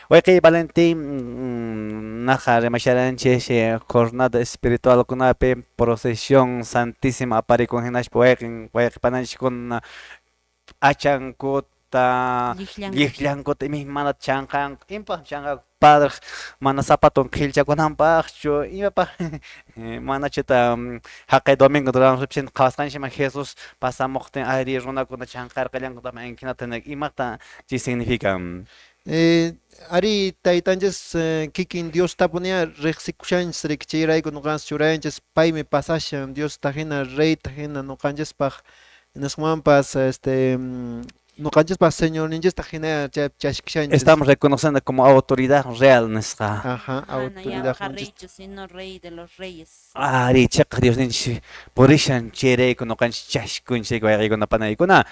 Wayqiy Valentín, naqa rimasharanchis jornada espiritualkunapi procesión santísima aparikun hinaspa wayqin wayqipananchiskuna p'achankuta, lliqllankuta imaymana chanqanku, imapaqmi chanqanku padreq mana zapaton qhillchakunanpaqchu, imapaq manachata haqay domingo de qhawasqanchikman Jesús pasamuqtin ari runakuna chanqarqallankutaq hinata imata chay significa? Ari taytanchis kikin Diostapuniya riqsikushanchis riki chayrayku ñuqanchis churayanchis paymi pasashan Diosta hina reyta hina ñuqanchispaq nisqanmanpas este ñuqanchispaq Señorninchista hina chaskishanchis. Estamos reconociendo como autoridad real nisqa. Ajá, autoridad. Mana reychu, sino rey de los reyes. Ari chiqaq Diosninchis purishan chayrayku ñuqanchis chashkunchik wayqiykuna panaykuna.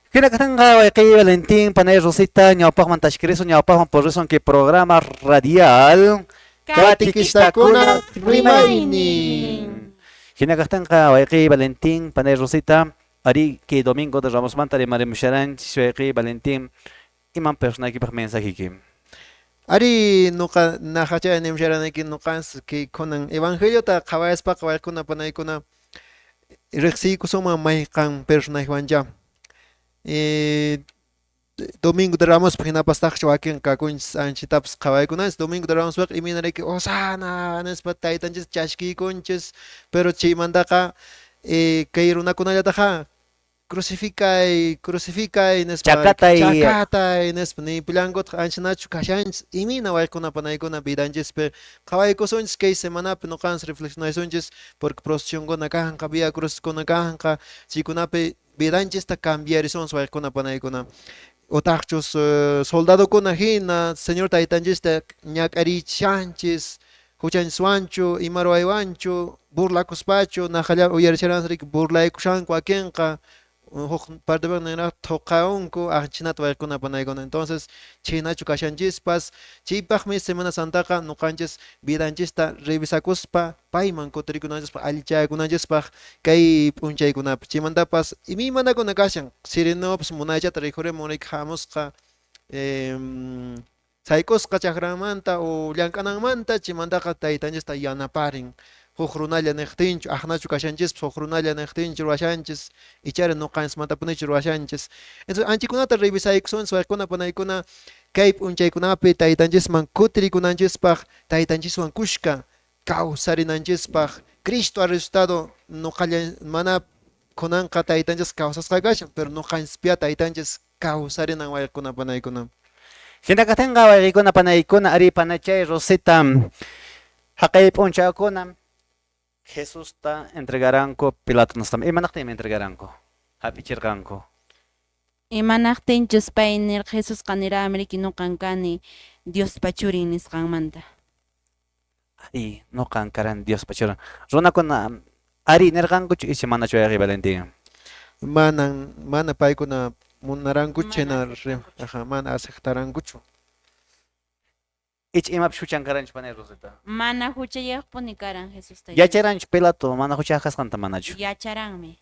Hina kaqtinqa wayqiy Valentín, panay Rosita, ñawpaqman tashkirisun, ñawpaqman purisun kay programa radial Katikistakuna rimaynin. Hina kaqtinqa wayqiy Valentín, panay Rosita, ari kay domingo de Ramosmanta rimarimusharanchis wayqiy Valentín, iman personaykipaq mensajeyki? Ari nuqa naqachay nimusharanayki nuqanchis kay kunan evangeliota qhawayaspaqa wayqikuna panaykuna riqsiykusunman mayqan personajewancha. Domingo de Ramospa hinapastaqchu wakin kakunchis anchitapas qhawaykunanchis Domingo de Ramospaqa imaynarayki Hosana nispa taytanchis chaskiykunchis pero chaymantaqa kay runakunallataqa crucificay crucificay nispa chakatay chakatay nispa nipullankutaq anchanachu kashanchis imayna wayqikuna panaykuna vidanchispi qhawaykusunchis kay semanapi ñuqanchis reflexionaysunchis porque procesionkuna kanqa vía cruciskuna kanqa chaykunapi vidanchista cambiarisunchis wayqikuna panaykuna utaqchus soldadokuna hina Señor taytanchista ñak'arichishanchis huchanchiswanchu ima ruwaywanchu burlakuspachu naqalla uyarisharanchis riki burlaykushanku wakinqa huk partepiqa niraq thuqaunku aqchinata wayqikuna panaykuna entonces chhaynachu kashanchispas chaypaqmi Semana Santaqa ñuqanchis vidanchista revisakuspa payman kutirikunanchispaq allichakunanchispaq kay p'unchaykunapi chaymantapas imaymanakuna kashan Sireneopas munaychata rikhurimun riki hamusqa sayk'usqa chakranmanta o llank'ananmanta chaymantaqa taytanchista yanaparin huk runalla niqtinchu aqnachu kashanchispas huk runalla niqtinchu ruwashanchis ichari ñuqanchismantapunichu ruwashanchis entonces anchikunata revisaykusunchis wayqikuna panaykuna kay p'unchaykunapi taytanchisman kutirikunanchispaq taytanchiswan kushka kawsarinanchispaq Cristo ha resucitado ñuqalla mana kunanqa taytanchis kawsasqa kashan pero ñuqanchispiya taytanchis kawsarinan wayqikuna panaykuna. Hina kaqtinqa wayqikuna panaykuna ari panachay Rosita haqay p'unchawkuna Jesusta entregaranku Pilato nisqaman. Imanaqtinmi entregaranku? Hap'ichirqanku. Imanaqtinchus pay nirqa Jesusqa niraqmi riki ñuqan kani Diospa churin nisqanmanta. Ari, ñuqan karan Diospa churin. Runakuna ari nirqankuchu icha manachu wayqiy Valentín? Manan, mana paykuna munarankuchu Mana chhayna aja, mana aceptarankuchu. Icha imapish huchan karanchu panay Rosita? Mana huchayuqpuni karan Jesús tayta. Yacharanchu Pilato mana huchayuq kasqanta manachu? Yacharanmi.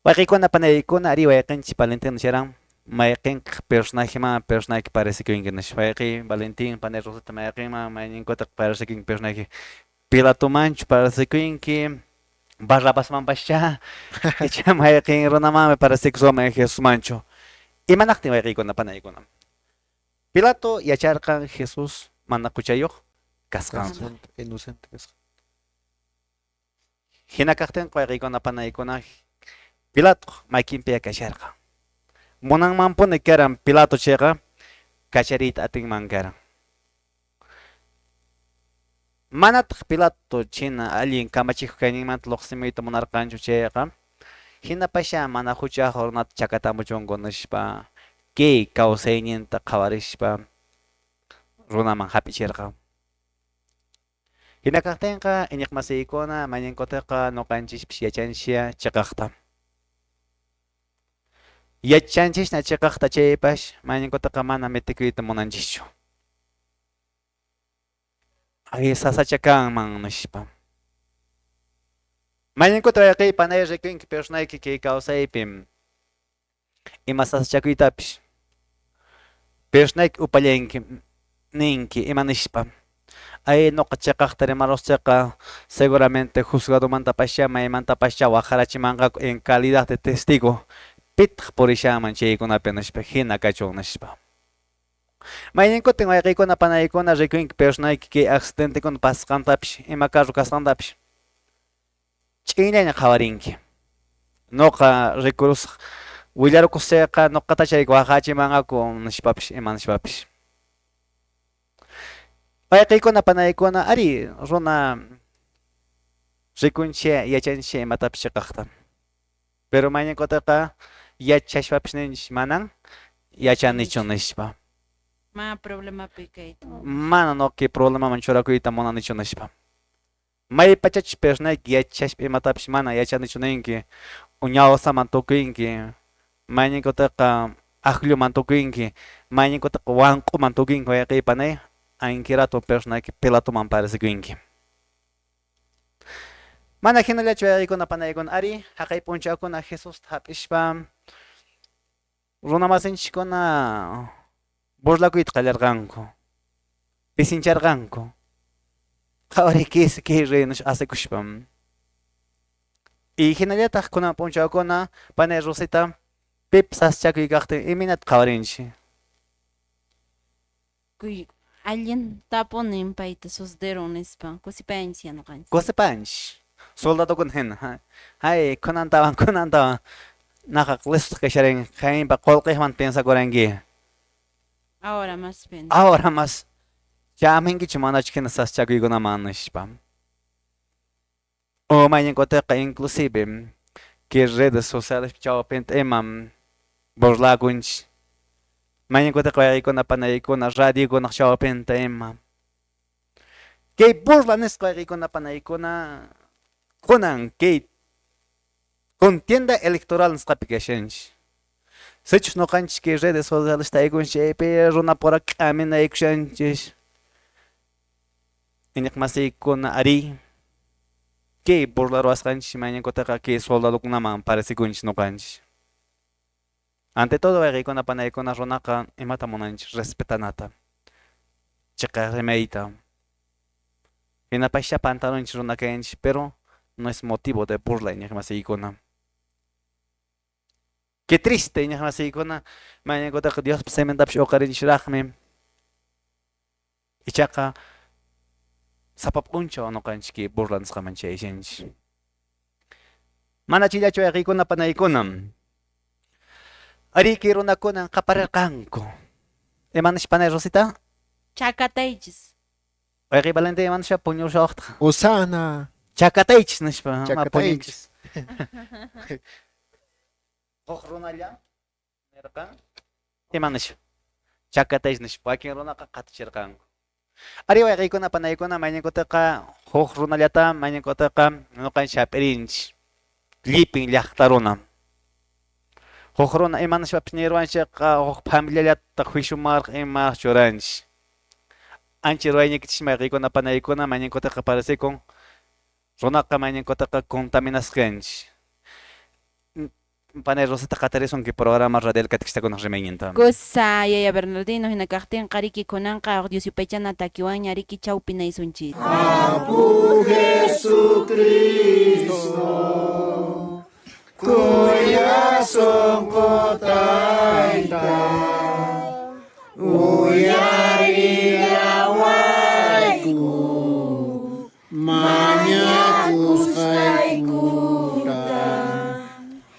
Wayqiykuna panaykuna ari wayqinchis Valentín nisharan mayqinqa personajeman personaje parecikunki nispa. Wayqiy Valentín panay Rosita mayqinman mayninkutaq parecikunki personaje Pilatomanchu parecikunki Barrabasmanpascha icha mayqin runamanmi parecikusunman Jesusmanchu. Imanaqtin wayqiykuna panaykuna? Pilato yacharqan Jesús mana huchayuq kasqanta. Inocente kasqan. Hina kaqtinqa wayqiykuna panaykuna Pilato makinpi kasharqan. Munanmanpuni karan Pilato chayqa kachariyta atinman karan. Manataq Pilato china allin kamachikuq kayninmanta lluqsimuyta munarqanchu chayqa hinapasha mana huchayuq runata chakatamuchunku nispa kay kawsayninta qhawarispa runaman hap'ichirqan. Hina kaqtinqa iñiqmasiykuna mañankutaqa ñuqanchispis yachanchis chiqaqta. Yachanchisna chiqaqta chaypas mañankutaqa mana mitikuyta munanchischu. Ay sasacha kanman nispa. Mañankuta wayqiy panay rikunki personayki kay kawsaypi ima sasachakuytapis. Personayki upallanki ninki ima nishpa. Ay nuqa chiqaqta rimarusayqa seguramente juzgadomantapascha maymantapascha waqarachimanqaku en calidad de testigo. Pitaq purishanman chaykunapi nishpa hina kachun nishpa. Mayninkutin wayqiykuna panaykuna rikunki personayki kay accidentekuna pasasqantapish ima carro kasqantapish ch'inllaña qhawarinki. Nuqa rikurusaq willarukusayqa nuqatachayku waqachimanqaku nishpapish ima nishpapish. Wayqiykuna panaykuna ari runa rikunchik yachanchik imatapish chiqaqta. Pero mayninkutaqa yachashpapish ninchik manan yachanichu nishpa. Ma problemapi kayta. Mana nuqa problemaman churakuyta munanichu nishpa. Maypachachus personayki yachashpa imatapish mana yachanichu ninki ñawsaman tukuyinki mayninkutaqa aklluman tukuyinki mayninkutaqa wanq'uman tukuyinki wayqiy panay ankirato personayki pelatoman parecekuyinki. Mana hinallachu wayqiykuna panaykuna ari haqay p'unchawkuna Jesusta hap'ishpa runamasinchikkuna burlakuyta qallarqanku pisincharqanku qhawarikis kay rey nispa asikushpa. Y hinallataq kunan p'unchawkuna panay Rosita pipas sasachakuy kaqtin imaynata qhawarinchik. Kuy allin tapunin payta sucederun nispa kusipayanchik ñuqanchik. Kusipanchik soldadokuna hina hay kunantawan kunantawan naqaq listo kasharin qanpa qullqiyman piensakuranki. Ahora más bien. Ahora más chaminkichu manachu hina sasachakuykunaman nishpa. O mayninkutaqa inclusive kay redes sociales chawpinta ima burlakunchik. Mayninkutaqa wayqiykuna panaykuna radiokunaq chawpinta ima. Kay burla nisqa wayqiykuna panaykuna kunan kay contienda electoral nisqapi kashanchik. Sichus ñuqanchik kay redes sociales taykunchik chaypi runapura k'aminaykushanchik. Iñiqmasiykuna ari kay burla ruwasqanchik mayninkutaqa kay soldadokunaman parecikunchik ñuqanchik. Ante todo wayqiykuna panaykuna runaqa imata munanchik respetanata chiqaq rimayta. Hinapascha pantalonchik runa kanchik pero no es motivo de burla iñiqmasiykuna. Qué triste iñiqmasiykuna mayninkutaqa Diospa simintapish uqarinchikraqmi. Ichaqa sapa p'unchaw ñuqanchik kay burla nisqaman chayashanchik. Mana chillachu wayqiykuna panaykuna. Ari kay runakuna qaparirqanku. Ima nishpa panay Rosita? Chakataychis. Wayqiy Valentín ima nishpa puñushawaqtaq. Osana. Chakataychis nishpa. Chakataychis. Huk runalla nirqan ima nishpa chakataychis nishpa wakin runaqa qatichirqanku. Ari wayqiykuna panaykuna mayninkutaqa huk runallata mayninkutaqa ñuqanchik hap'irinchik llipin llaqta runa. Huk runa ima nishpapis nirwanchikqa huk familiallata juiciumarqa ima churanchik. Ancha ruwayniykichismi wayqiykuna panaykuna mayninkutaqa parecekun runaqa mayninkutaqa contaminasqa kanchik. Panay Rosita qatarisunki programa radial catequistakunaq rimayninta. Kusa yaya Bernardino hina kaqtinqa riki kunanqa Dios yupaychana takiwanña riki chawpinaysunchik. Apu Jesucristo kuya sunqu tayta uyarillawayku mañakusqaykuta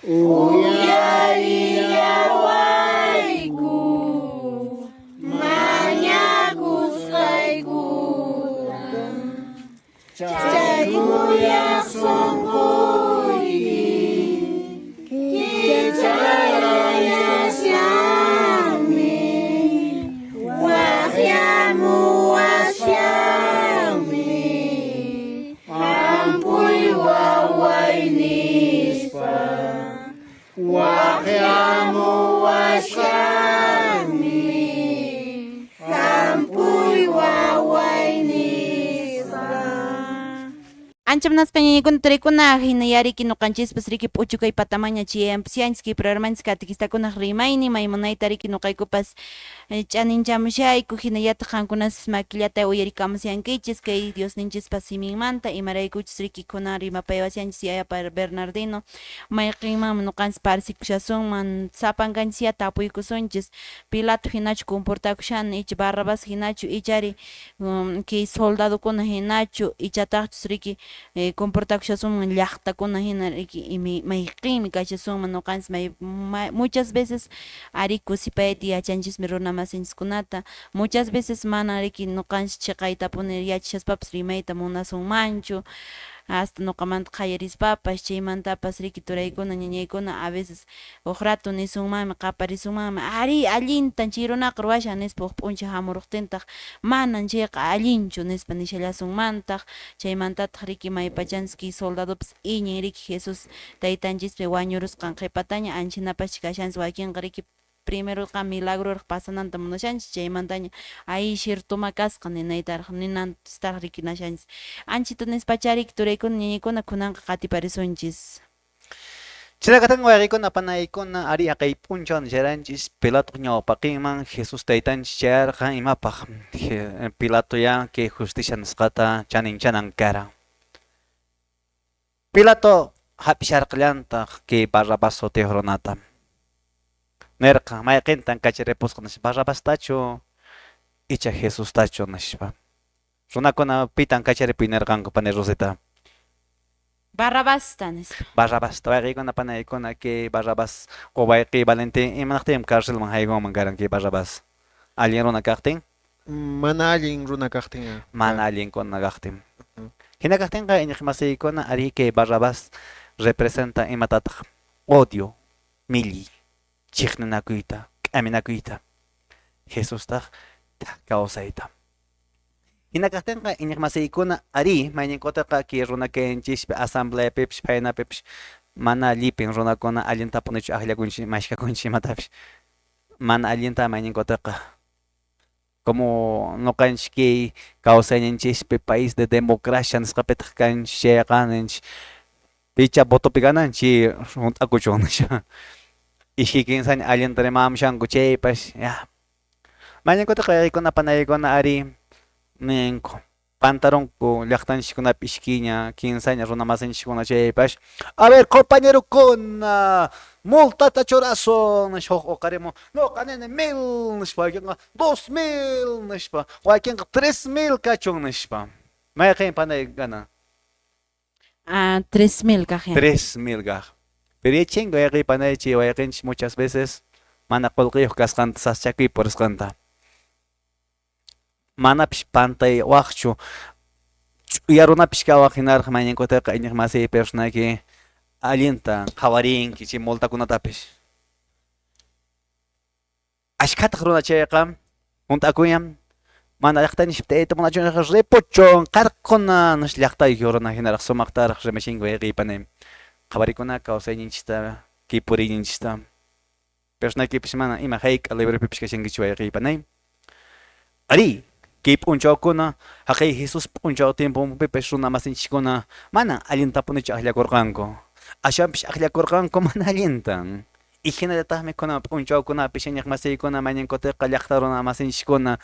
Uyarillawayku mañakusqaykuta chay kuyaq sunquyki kicharayashanmi waqyamuwashanmi hampuy waway nispa waqyamuwashanmi hampuy waway nispa. Ancha munasqa ñañaykuna turaykuna hinaya riki ñuqanchispas riki p'uchukay patamaña chayampusianchis kay programanchis catequistakunaq rimaynin maymunayta riki ñuqaykupas ch'aninchamushayku hinallataq qankunas makillata uyarikamusyankichis kay Diosninchispa siminmanta imaraykuchus riki kunan rimapayawashanchis yaya Bernardino mayqinmanmi ñuqanchis parsikushasunman sapankanchisya tapuykusunchis Pilato hinachu comportakushani icha Barrabás hinachu ichari kay soldadokuna hinachu ichataqchus riki comportakushasunman llaqtakuna hina riki mayqinmi kashasunman ñuqanchis muchas veces ari kusipayta yachanchismi runa masinchiskunata muchas veces mana riki ñuqanchis chiqaytapuni yachashaspapas rimayta munasunmanchu hasta ñuqamanta qallarispapas chaymantapas riki turaykuna ñañaykuna a veces huk rato nisunmanmi qaparisunmanmi ari allintan chay runaqa ruwashan nispa huk p'unchay hamuruqtintaq manan chayqa allinchu nispa nishallasunmantaq chaymantataq riki maypachanchis kay soldadopas iñin riki Jesús taytanchispi wañurusqan qhipataña anchinapaschis kashanchis wakinqa riki primeroqa milagroraq pasananta munashanchis chaymantaña ay ciertoma kasqa ninaytaraq ninantaraq riki nashanchis anchita nispacha riki turaykuna ñañaykuna kunanqa qatiparisunchis. Chayrakatan wayqikuna panaykuna ari haqay p'unchaw nisharanchis Pilatoq ñawpaqinman Jesús taytanchis chayarqan imapaq Pilato ya kay justicia nisqata chaninchanan karan. Pilato hap'isharqallantaq kay Barrabás sutiyuq runata. Nirqan mayqintan kacharipusqa nispa Barrabastachu icha Jesustachu nispa. Runakuna pitan kacharipuy nirqanku pani Rosita. Barrabasta nispa. Barrabasta wayqiykuna panaykuna kay Barrabás o wayqiy Valentín imanaqtin carcelman haykunman karan kay Barrabás. Allin runa kaqtin? Mana allin runa kaqtin. Mana allinkuna kaqtin. Hina kaqtinqa iñiqmasiykuna ari kay Barrabás representa imatataq odio, milli, chiqninakuyta, k'aminakuyta. Jesustaq kawsayta. Hina kaqtinqa iñiqmasiykuna ari mayninqutaqa kay runa kaynchispi asambleapipis phaynapipis mana llipin runakuna allintapunichu akllakunchis mashkakunchis imatapis mana allinta mayninqutaqa como ñuqanchis kay kawsayninchispi país de democracia nisqapitaq kanchis chayqa ninchis picha votopi gananchis hunt'akuchun nispa iskay kinsaña allinta rimamushanku chaypas ya mayninqutaqa wayqiykuna panaykuna ari ninku pantarunku llaqtanchiskunapi ishkayña kinsaña runa masinchiskuna chaypas a ver compañerokuna multata churasun nispa huk uqarimun nuqa nini 1000 nispa wakinqa 2000 nispa wakinqa 3000 kachun nispa mayqin panay ganan. Ah, 3000 kaq. 3000 kaq. Pero yachanki wayqiy panay chay wayqinchis muchas veces mana qullqiyuq kasqanta sasachakuy purisqanta. Manapis pantay waqchu ch'uya runapis kawaq hinaraq mayninqutaqa iñiqmasiypi runayki allinta qhawarinki chay multakunatapis. Ashkhataq runa chayqa hunt'akuyan mana llaqtanchispi tayta munachunqa ripuchun qarquna nispa llaqtayuq runa hinaraq sumaqtaraq rimashinki wayqiy panay qhawarikuna kawsayninchista kay puriyninchista personaykipis mana ima hayk'a librepipis kashankichu wayqiy panay. Ari kay p'unchawkuna haqay Jesús p'unchaw tiemponpipas runa masinchiskuna mana allintapunichu akllakurqanku aswanpis akllakurqanku mana allintan y hinallataqmi kunan p'unchawkunapis iñiqmasiykuna mayninqutaqa llaqta runa masinchiskuna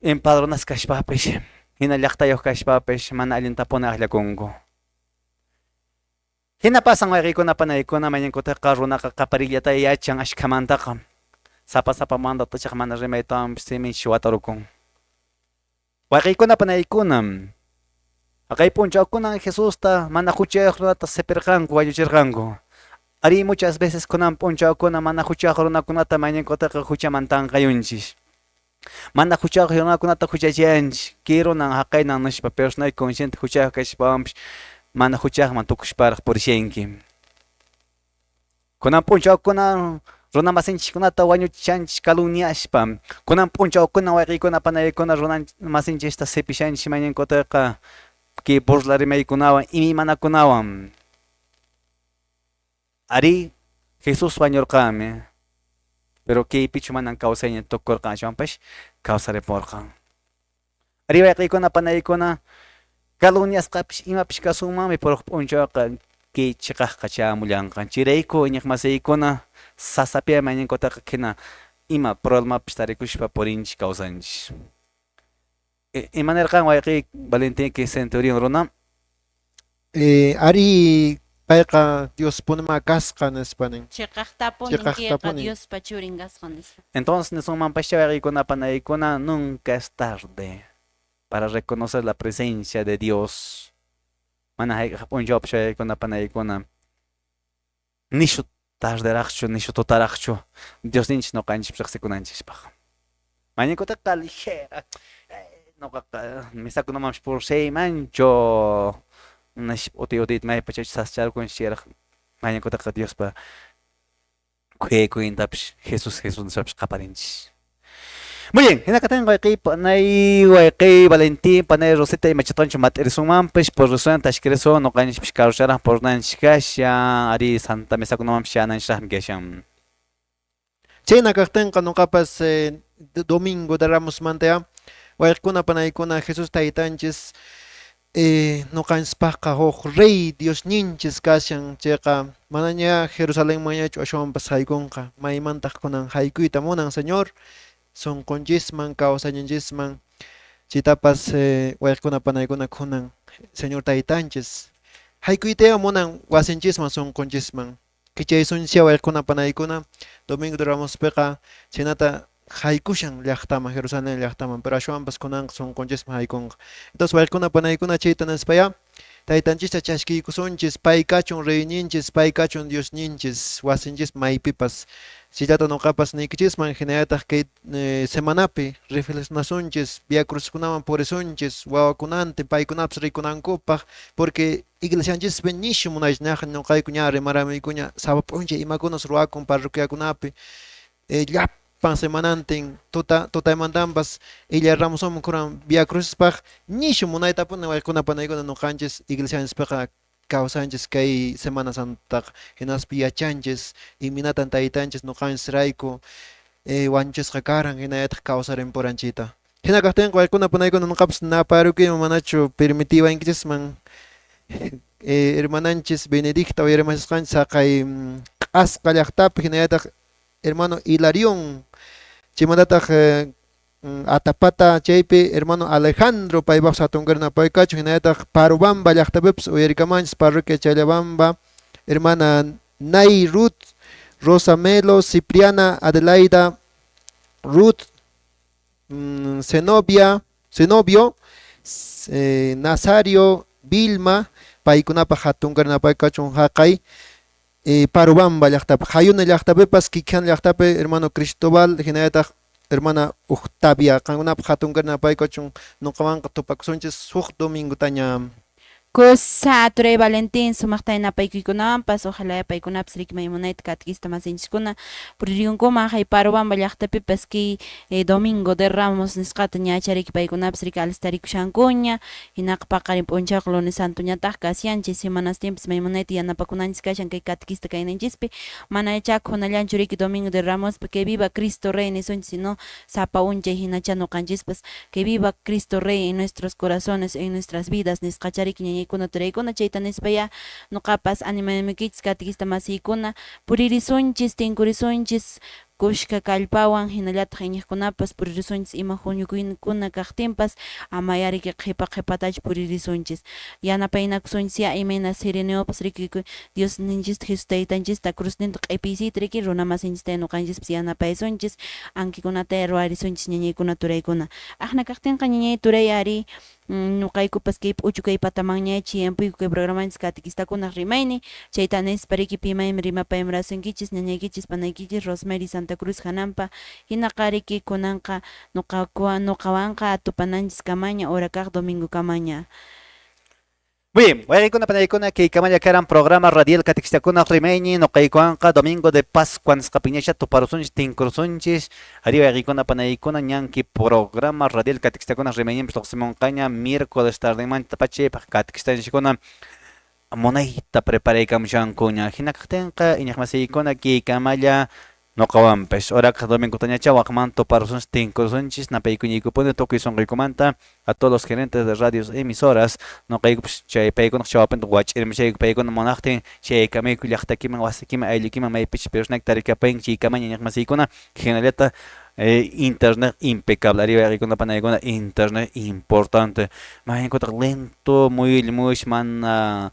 empadronasqa kashpapis hina llaqtayuq kashpapis mana allintapuni akllakunku. Hina pasan wayqiykuna panaykuna mayninqutaqa runaqa qaparillata yachan ashkhamantaqa sapa sapamanta tachaq mana rimaytawanpis siminchis watarukun. Wayqiykuna panaykuna haqay p'unchawkunan Jesusta mana huchayuq runata sipirqanku wañuchirqanku. Ari muchas veces kunan p'unchawkuna mana huchayuq runakunata mayninqutaqa huchaman tanqayunchis. Mana huchayuq runakunata huchachayanchis kay runan haqaynan nispa pero runayki consciente huchayuq kashpawanpis mana huchayuqman tukushparaq purishanki. Kunan p'unchawkuna runa masinchikkunata wañuchanchis calumniashpa kunan p'unchawkuna wayqiykuna panaykuna runa masinchista sipishanchis mayninqutaqa kay burla rimaykunawan imaymanakunawan. Ari Jesús wañurqanmi pero kaypichu manan kawsaynin tukurqan aswanpas kawsaripurqan. Ari wayqiykuna panaykuna Calumniasqapis imapis kasunmanmi, pero p'unchawqa kay chiqaqqa chamullanqa. Chayrayku iñiqmasiykuna sasapiya mañankutaqa hina ima problemapis tarikuspa purinchik kawsanchik. Imanirqan wayqiy Valentín kay centurión runa? Arí, payqa Diospunima kasqa nispa nin. Chiqaqtapunin kayqa Diospa churin kasqa nispa. Entonces nisunmanpascha wayqiykuna panaykuna, nunca es tarde para reconocer la presencia de Dios. Mana hayk'aq p'unchawpis wayqiykuna panaykuna nishu tarderaqchu, nishu tutaraqchu Diosninchik ñuqanchik riqsikunanchikpaq. Mañankutaqa ligera, ñuqaqa misakunamanpis pursaymanchu nispa uti utita maypachachus sascharkunchik chayraq mañankutaqa Diospa khuyaykuynintapish Jesús Jesús nispapis qaparinchik. Muy bien, hina katinqa wayqiy panay wayqiy Valentín, panay Rosita imachatwanchu mat'irisunmanpis purisun tashkirisun ñuqanchikpis karucharaq purinanchik kashan ari Santa Misakunamanpis chayananchikraqmi kashan. Chayna kaqtinqa nuqapas Domingo de Ramosmanta wayqikuna panaykuna Jesús taytanchis nuqanchispaqqa huk rey Diosninchis kashan chayqa manaña Jerusalenmanñachu ashwanpas haykunqa maymantaq kunan haykuyta munan Señor sunqunchisman kawsayninchisman chaytapas wayqikuna panaykuna kunan Señor taytanchis haykuytaya munan wasinchisman sunqunchisman kichaysunchis wayqikuna panaykuna Domingo de Ramospiqa chhaynata haykushan llaqtaman Jerusalén llaqtaman pero ashwanpas kunanqa sunqunchisman haykunqa. Entonces wayqikuna panaykuna chayta nispaya taytanchista chaskiykusunchis pay kachun reyninchis pay kachun Diosninchis wasinchis maypipas chayllata nuqapas niykichisman hinallataq kay semanapi reflexionasunchis Via Cruciskunaman purisunchis wawakunantin paykunapas rikunankupaq porque iglesianchispi nishu munaychinaqa ñuqayku ña rimaramuykuña sapa p'unchay imakunas ruwakun parroquiakunapi llapan semanantin tuta tutaymantanpas illa Ramosuman kunan Via Crucispaq nishu munaytapuni wayqikuna panaykuna ñuqanchis iglesianchispiqa kawsanchis kay Semana Santaqa hinaspa yachanchis imaynatan taytanchis ñuqanchisrayku wañuchisqa karan hinallataq kawsarimpuran chayta. Hina kaqtinqa wayqikuna panaykuna ñuqapas naparukuyman manachu permitiwankichisman hermananchis Benedicta uyarimasqanchis haqay Q'asqa llaqtapi hinallataq hermano Hilarión chaymantataq Atapata chaypi hermano Alejandro paypaqpas hatun napaykachu hinallataq Parubamba llaqtapipas uyarikamanchis parroquia Challabamba hermana Nay Ruth Rosa Melo Cipriana Adelaida Ruth Zenobia Zenobio Nazario Vilma paykunapaq hatun napaykachun haqay Parubamba llaqtapi Hayuna llaqtapipas Kikhan llaqtapi hermano Cristobal hinallataq hermana Octavia qankunapaq hatun napaykachun ñuqawanqa tupakusunchis huk domingotaña. Kusa turay Valentín sumaqta napaykuykunawanpas ojalá paykunapas riki maymunayta catequista masinchiskuna puririyunkuman hay Parubamba llaqtapipas kay Domingo de Ramos nisqata ñachariki paykunapas riki alistarikushankuña hinaqa paqarin p'unchawqa lunes santoñataq kashanchis semanas tiempos maymunayta yanapakunanchis kashan kay catequista kayninchispi mana yachakuq hunallanchu riki Domingo de Ramospi que viva Cristo Rey nisunchis sino sapa unchay hinacha ñuqanchispas que viva Cristo Rey en nuestros corazones en nuestras vidas nisqachariki ñañaykuna turaykuna chayta nispaya ñuqapas animaykichis catequista masiykuna puririsunchis tinkurisunchis kushka kallpawan hinallataq iñiqkunapas puririsunchis ima huñukuykuna kaqtinpas ama yariki qhipa qhipatachu puririsunchis yanapaynakusunchis ya imayna Cireneopas riki Diosninchista Jesús taytanchista cruzninta q'ipiysiyta riki runa masinchista ñuqanchispas yanapaysunchis ankikunata ruwarisunchis ñañaykuna turaykuna aqna kaqtinqa ñañay turay ari ñuqaykupas kay p'uchu kay patamanña chiyampuyku kay programanchis catequistakunaq rimaynin chayta nispa riki pimaymi rimapayamurasunkichis ñañaykichis panaykichis Rosemary Santa Cruz hanampa hinaqa riki kunanqa ñuqawanqa tupananchis kamaña hora kaq domingo kamaña. Muy bien, wayqikuna panaykuna kay kamalla karan programa radial catequistakunaq rimaynin ñuqaykuwanqa domingo de Pascua nisqapiñacha tuparusunchis tinkurusunchis ari wayqikuna panaykuna ñanki programa radial catequistakunaq rimayninpis lluqsimunqaña miércoles tardemanta pachaypaq catequistanchiskuna munayta preparaykamushankuña hina kaqtinqa iñiqmasiykuna kay kamalla Noqawanpas orakaq domingotañachá waqmanta tuparusunchis tinkurusunchis napaykuñaykupuni tukuy sunquykumanta a todos los gerentes de radios emisoras noqaykupas chay paykunaq chawapinta wach'irmishayku paykuna munaqtin chaykamayku llaqtakiman wasikiman ayllukiman maypichus personaki tarikapayin chaykamaña iñiqmasiykuna hinallata internet impecable arriba wayqiykuna panaykuna internet importante mayninkutaq lento muyulla muyush mana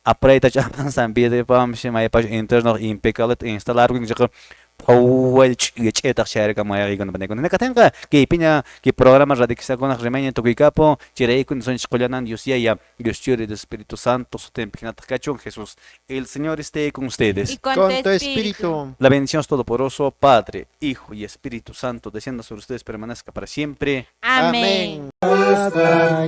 apuraytachu avanzan videopamshi maypachu internet impecable instalarkun chayqa phawaylla ch'uya ch'uyataq chayarkamun wayqiykuna panaykuna hinakatinqa kaypiña kay programa radikistakunaq rimaynin tukuykapun chayrayku nisunchik qullanan Dios Yaya Dios Churi Dios Espíritu Santo sutinpi hinataq kachun Jesús el Señor esté con ustedes. Y con Con tu espíritu. La bendición Todopoderoso, Padre, Hijo y Espíritu Santo, descienda sobre ustedes, permanezca para siempre. Amén. Hasta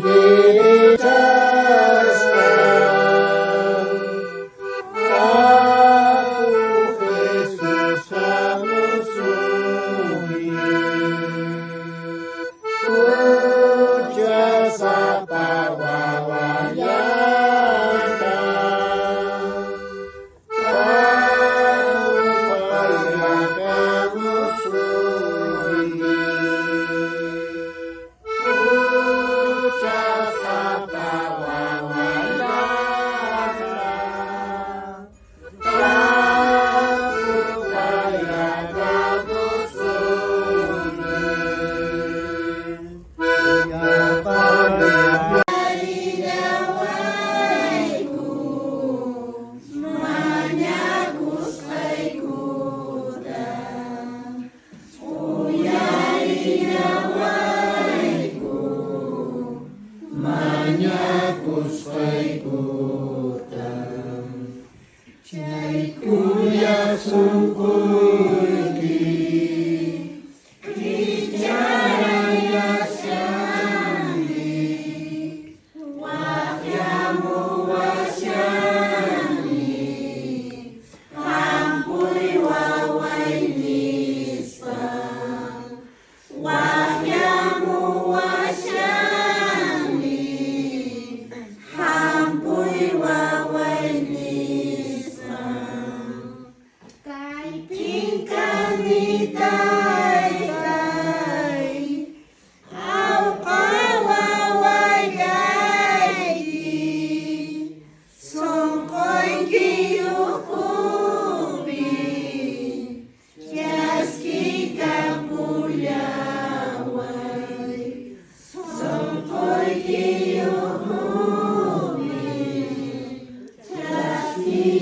Chaskikapullaway.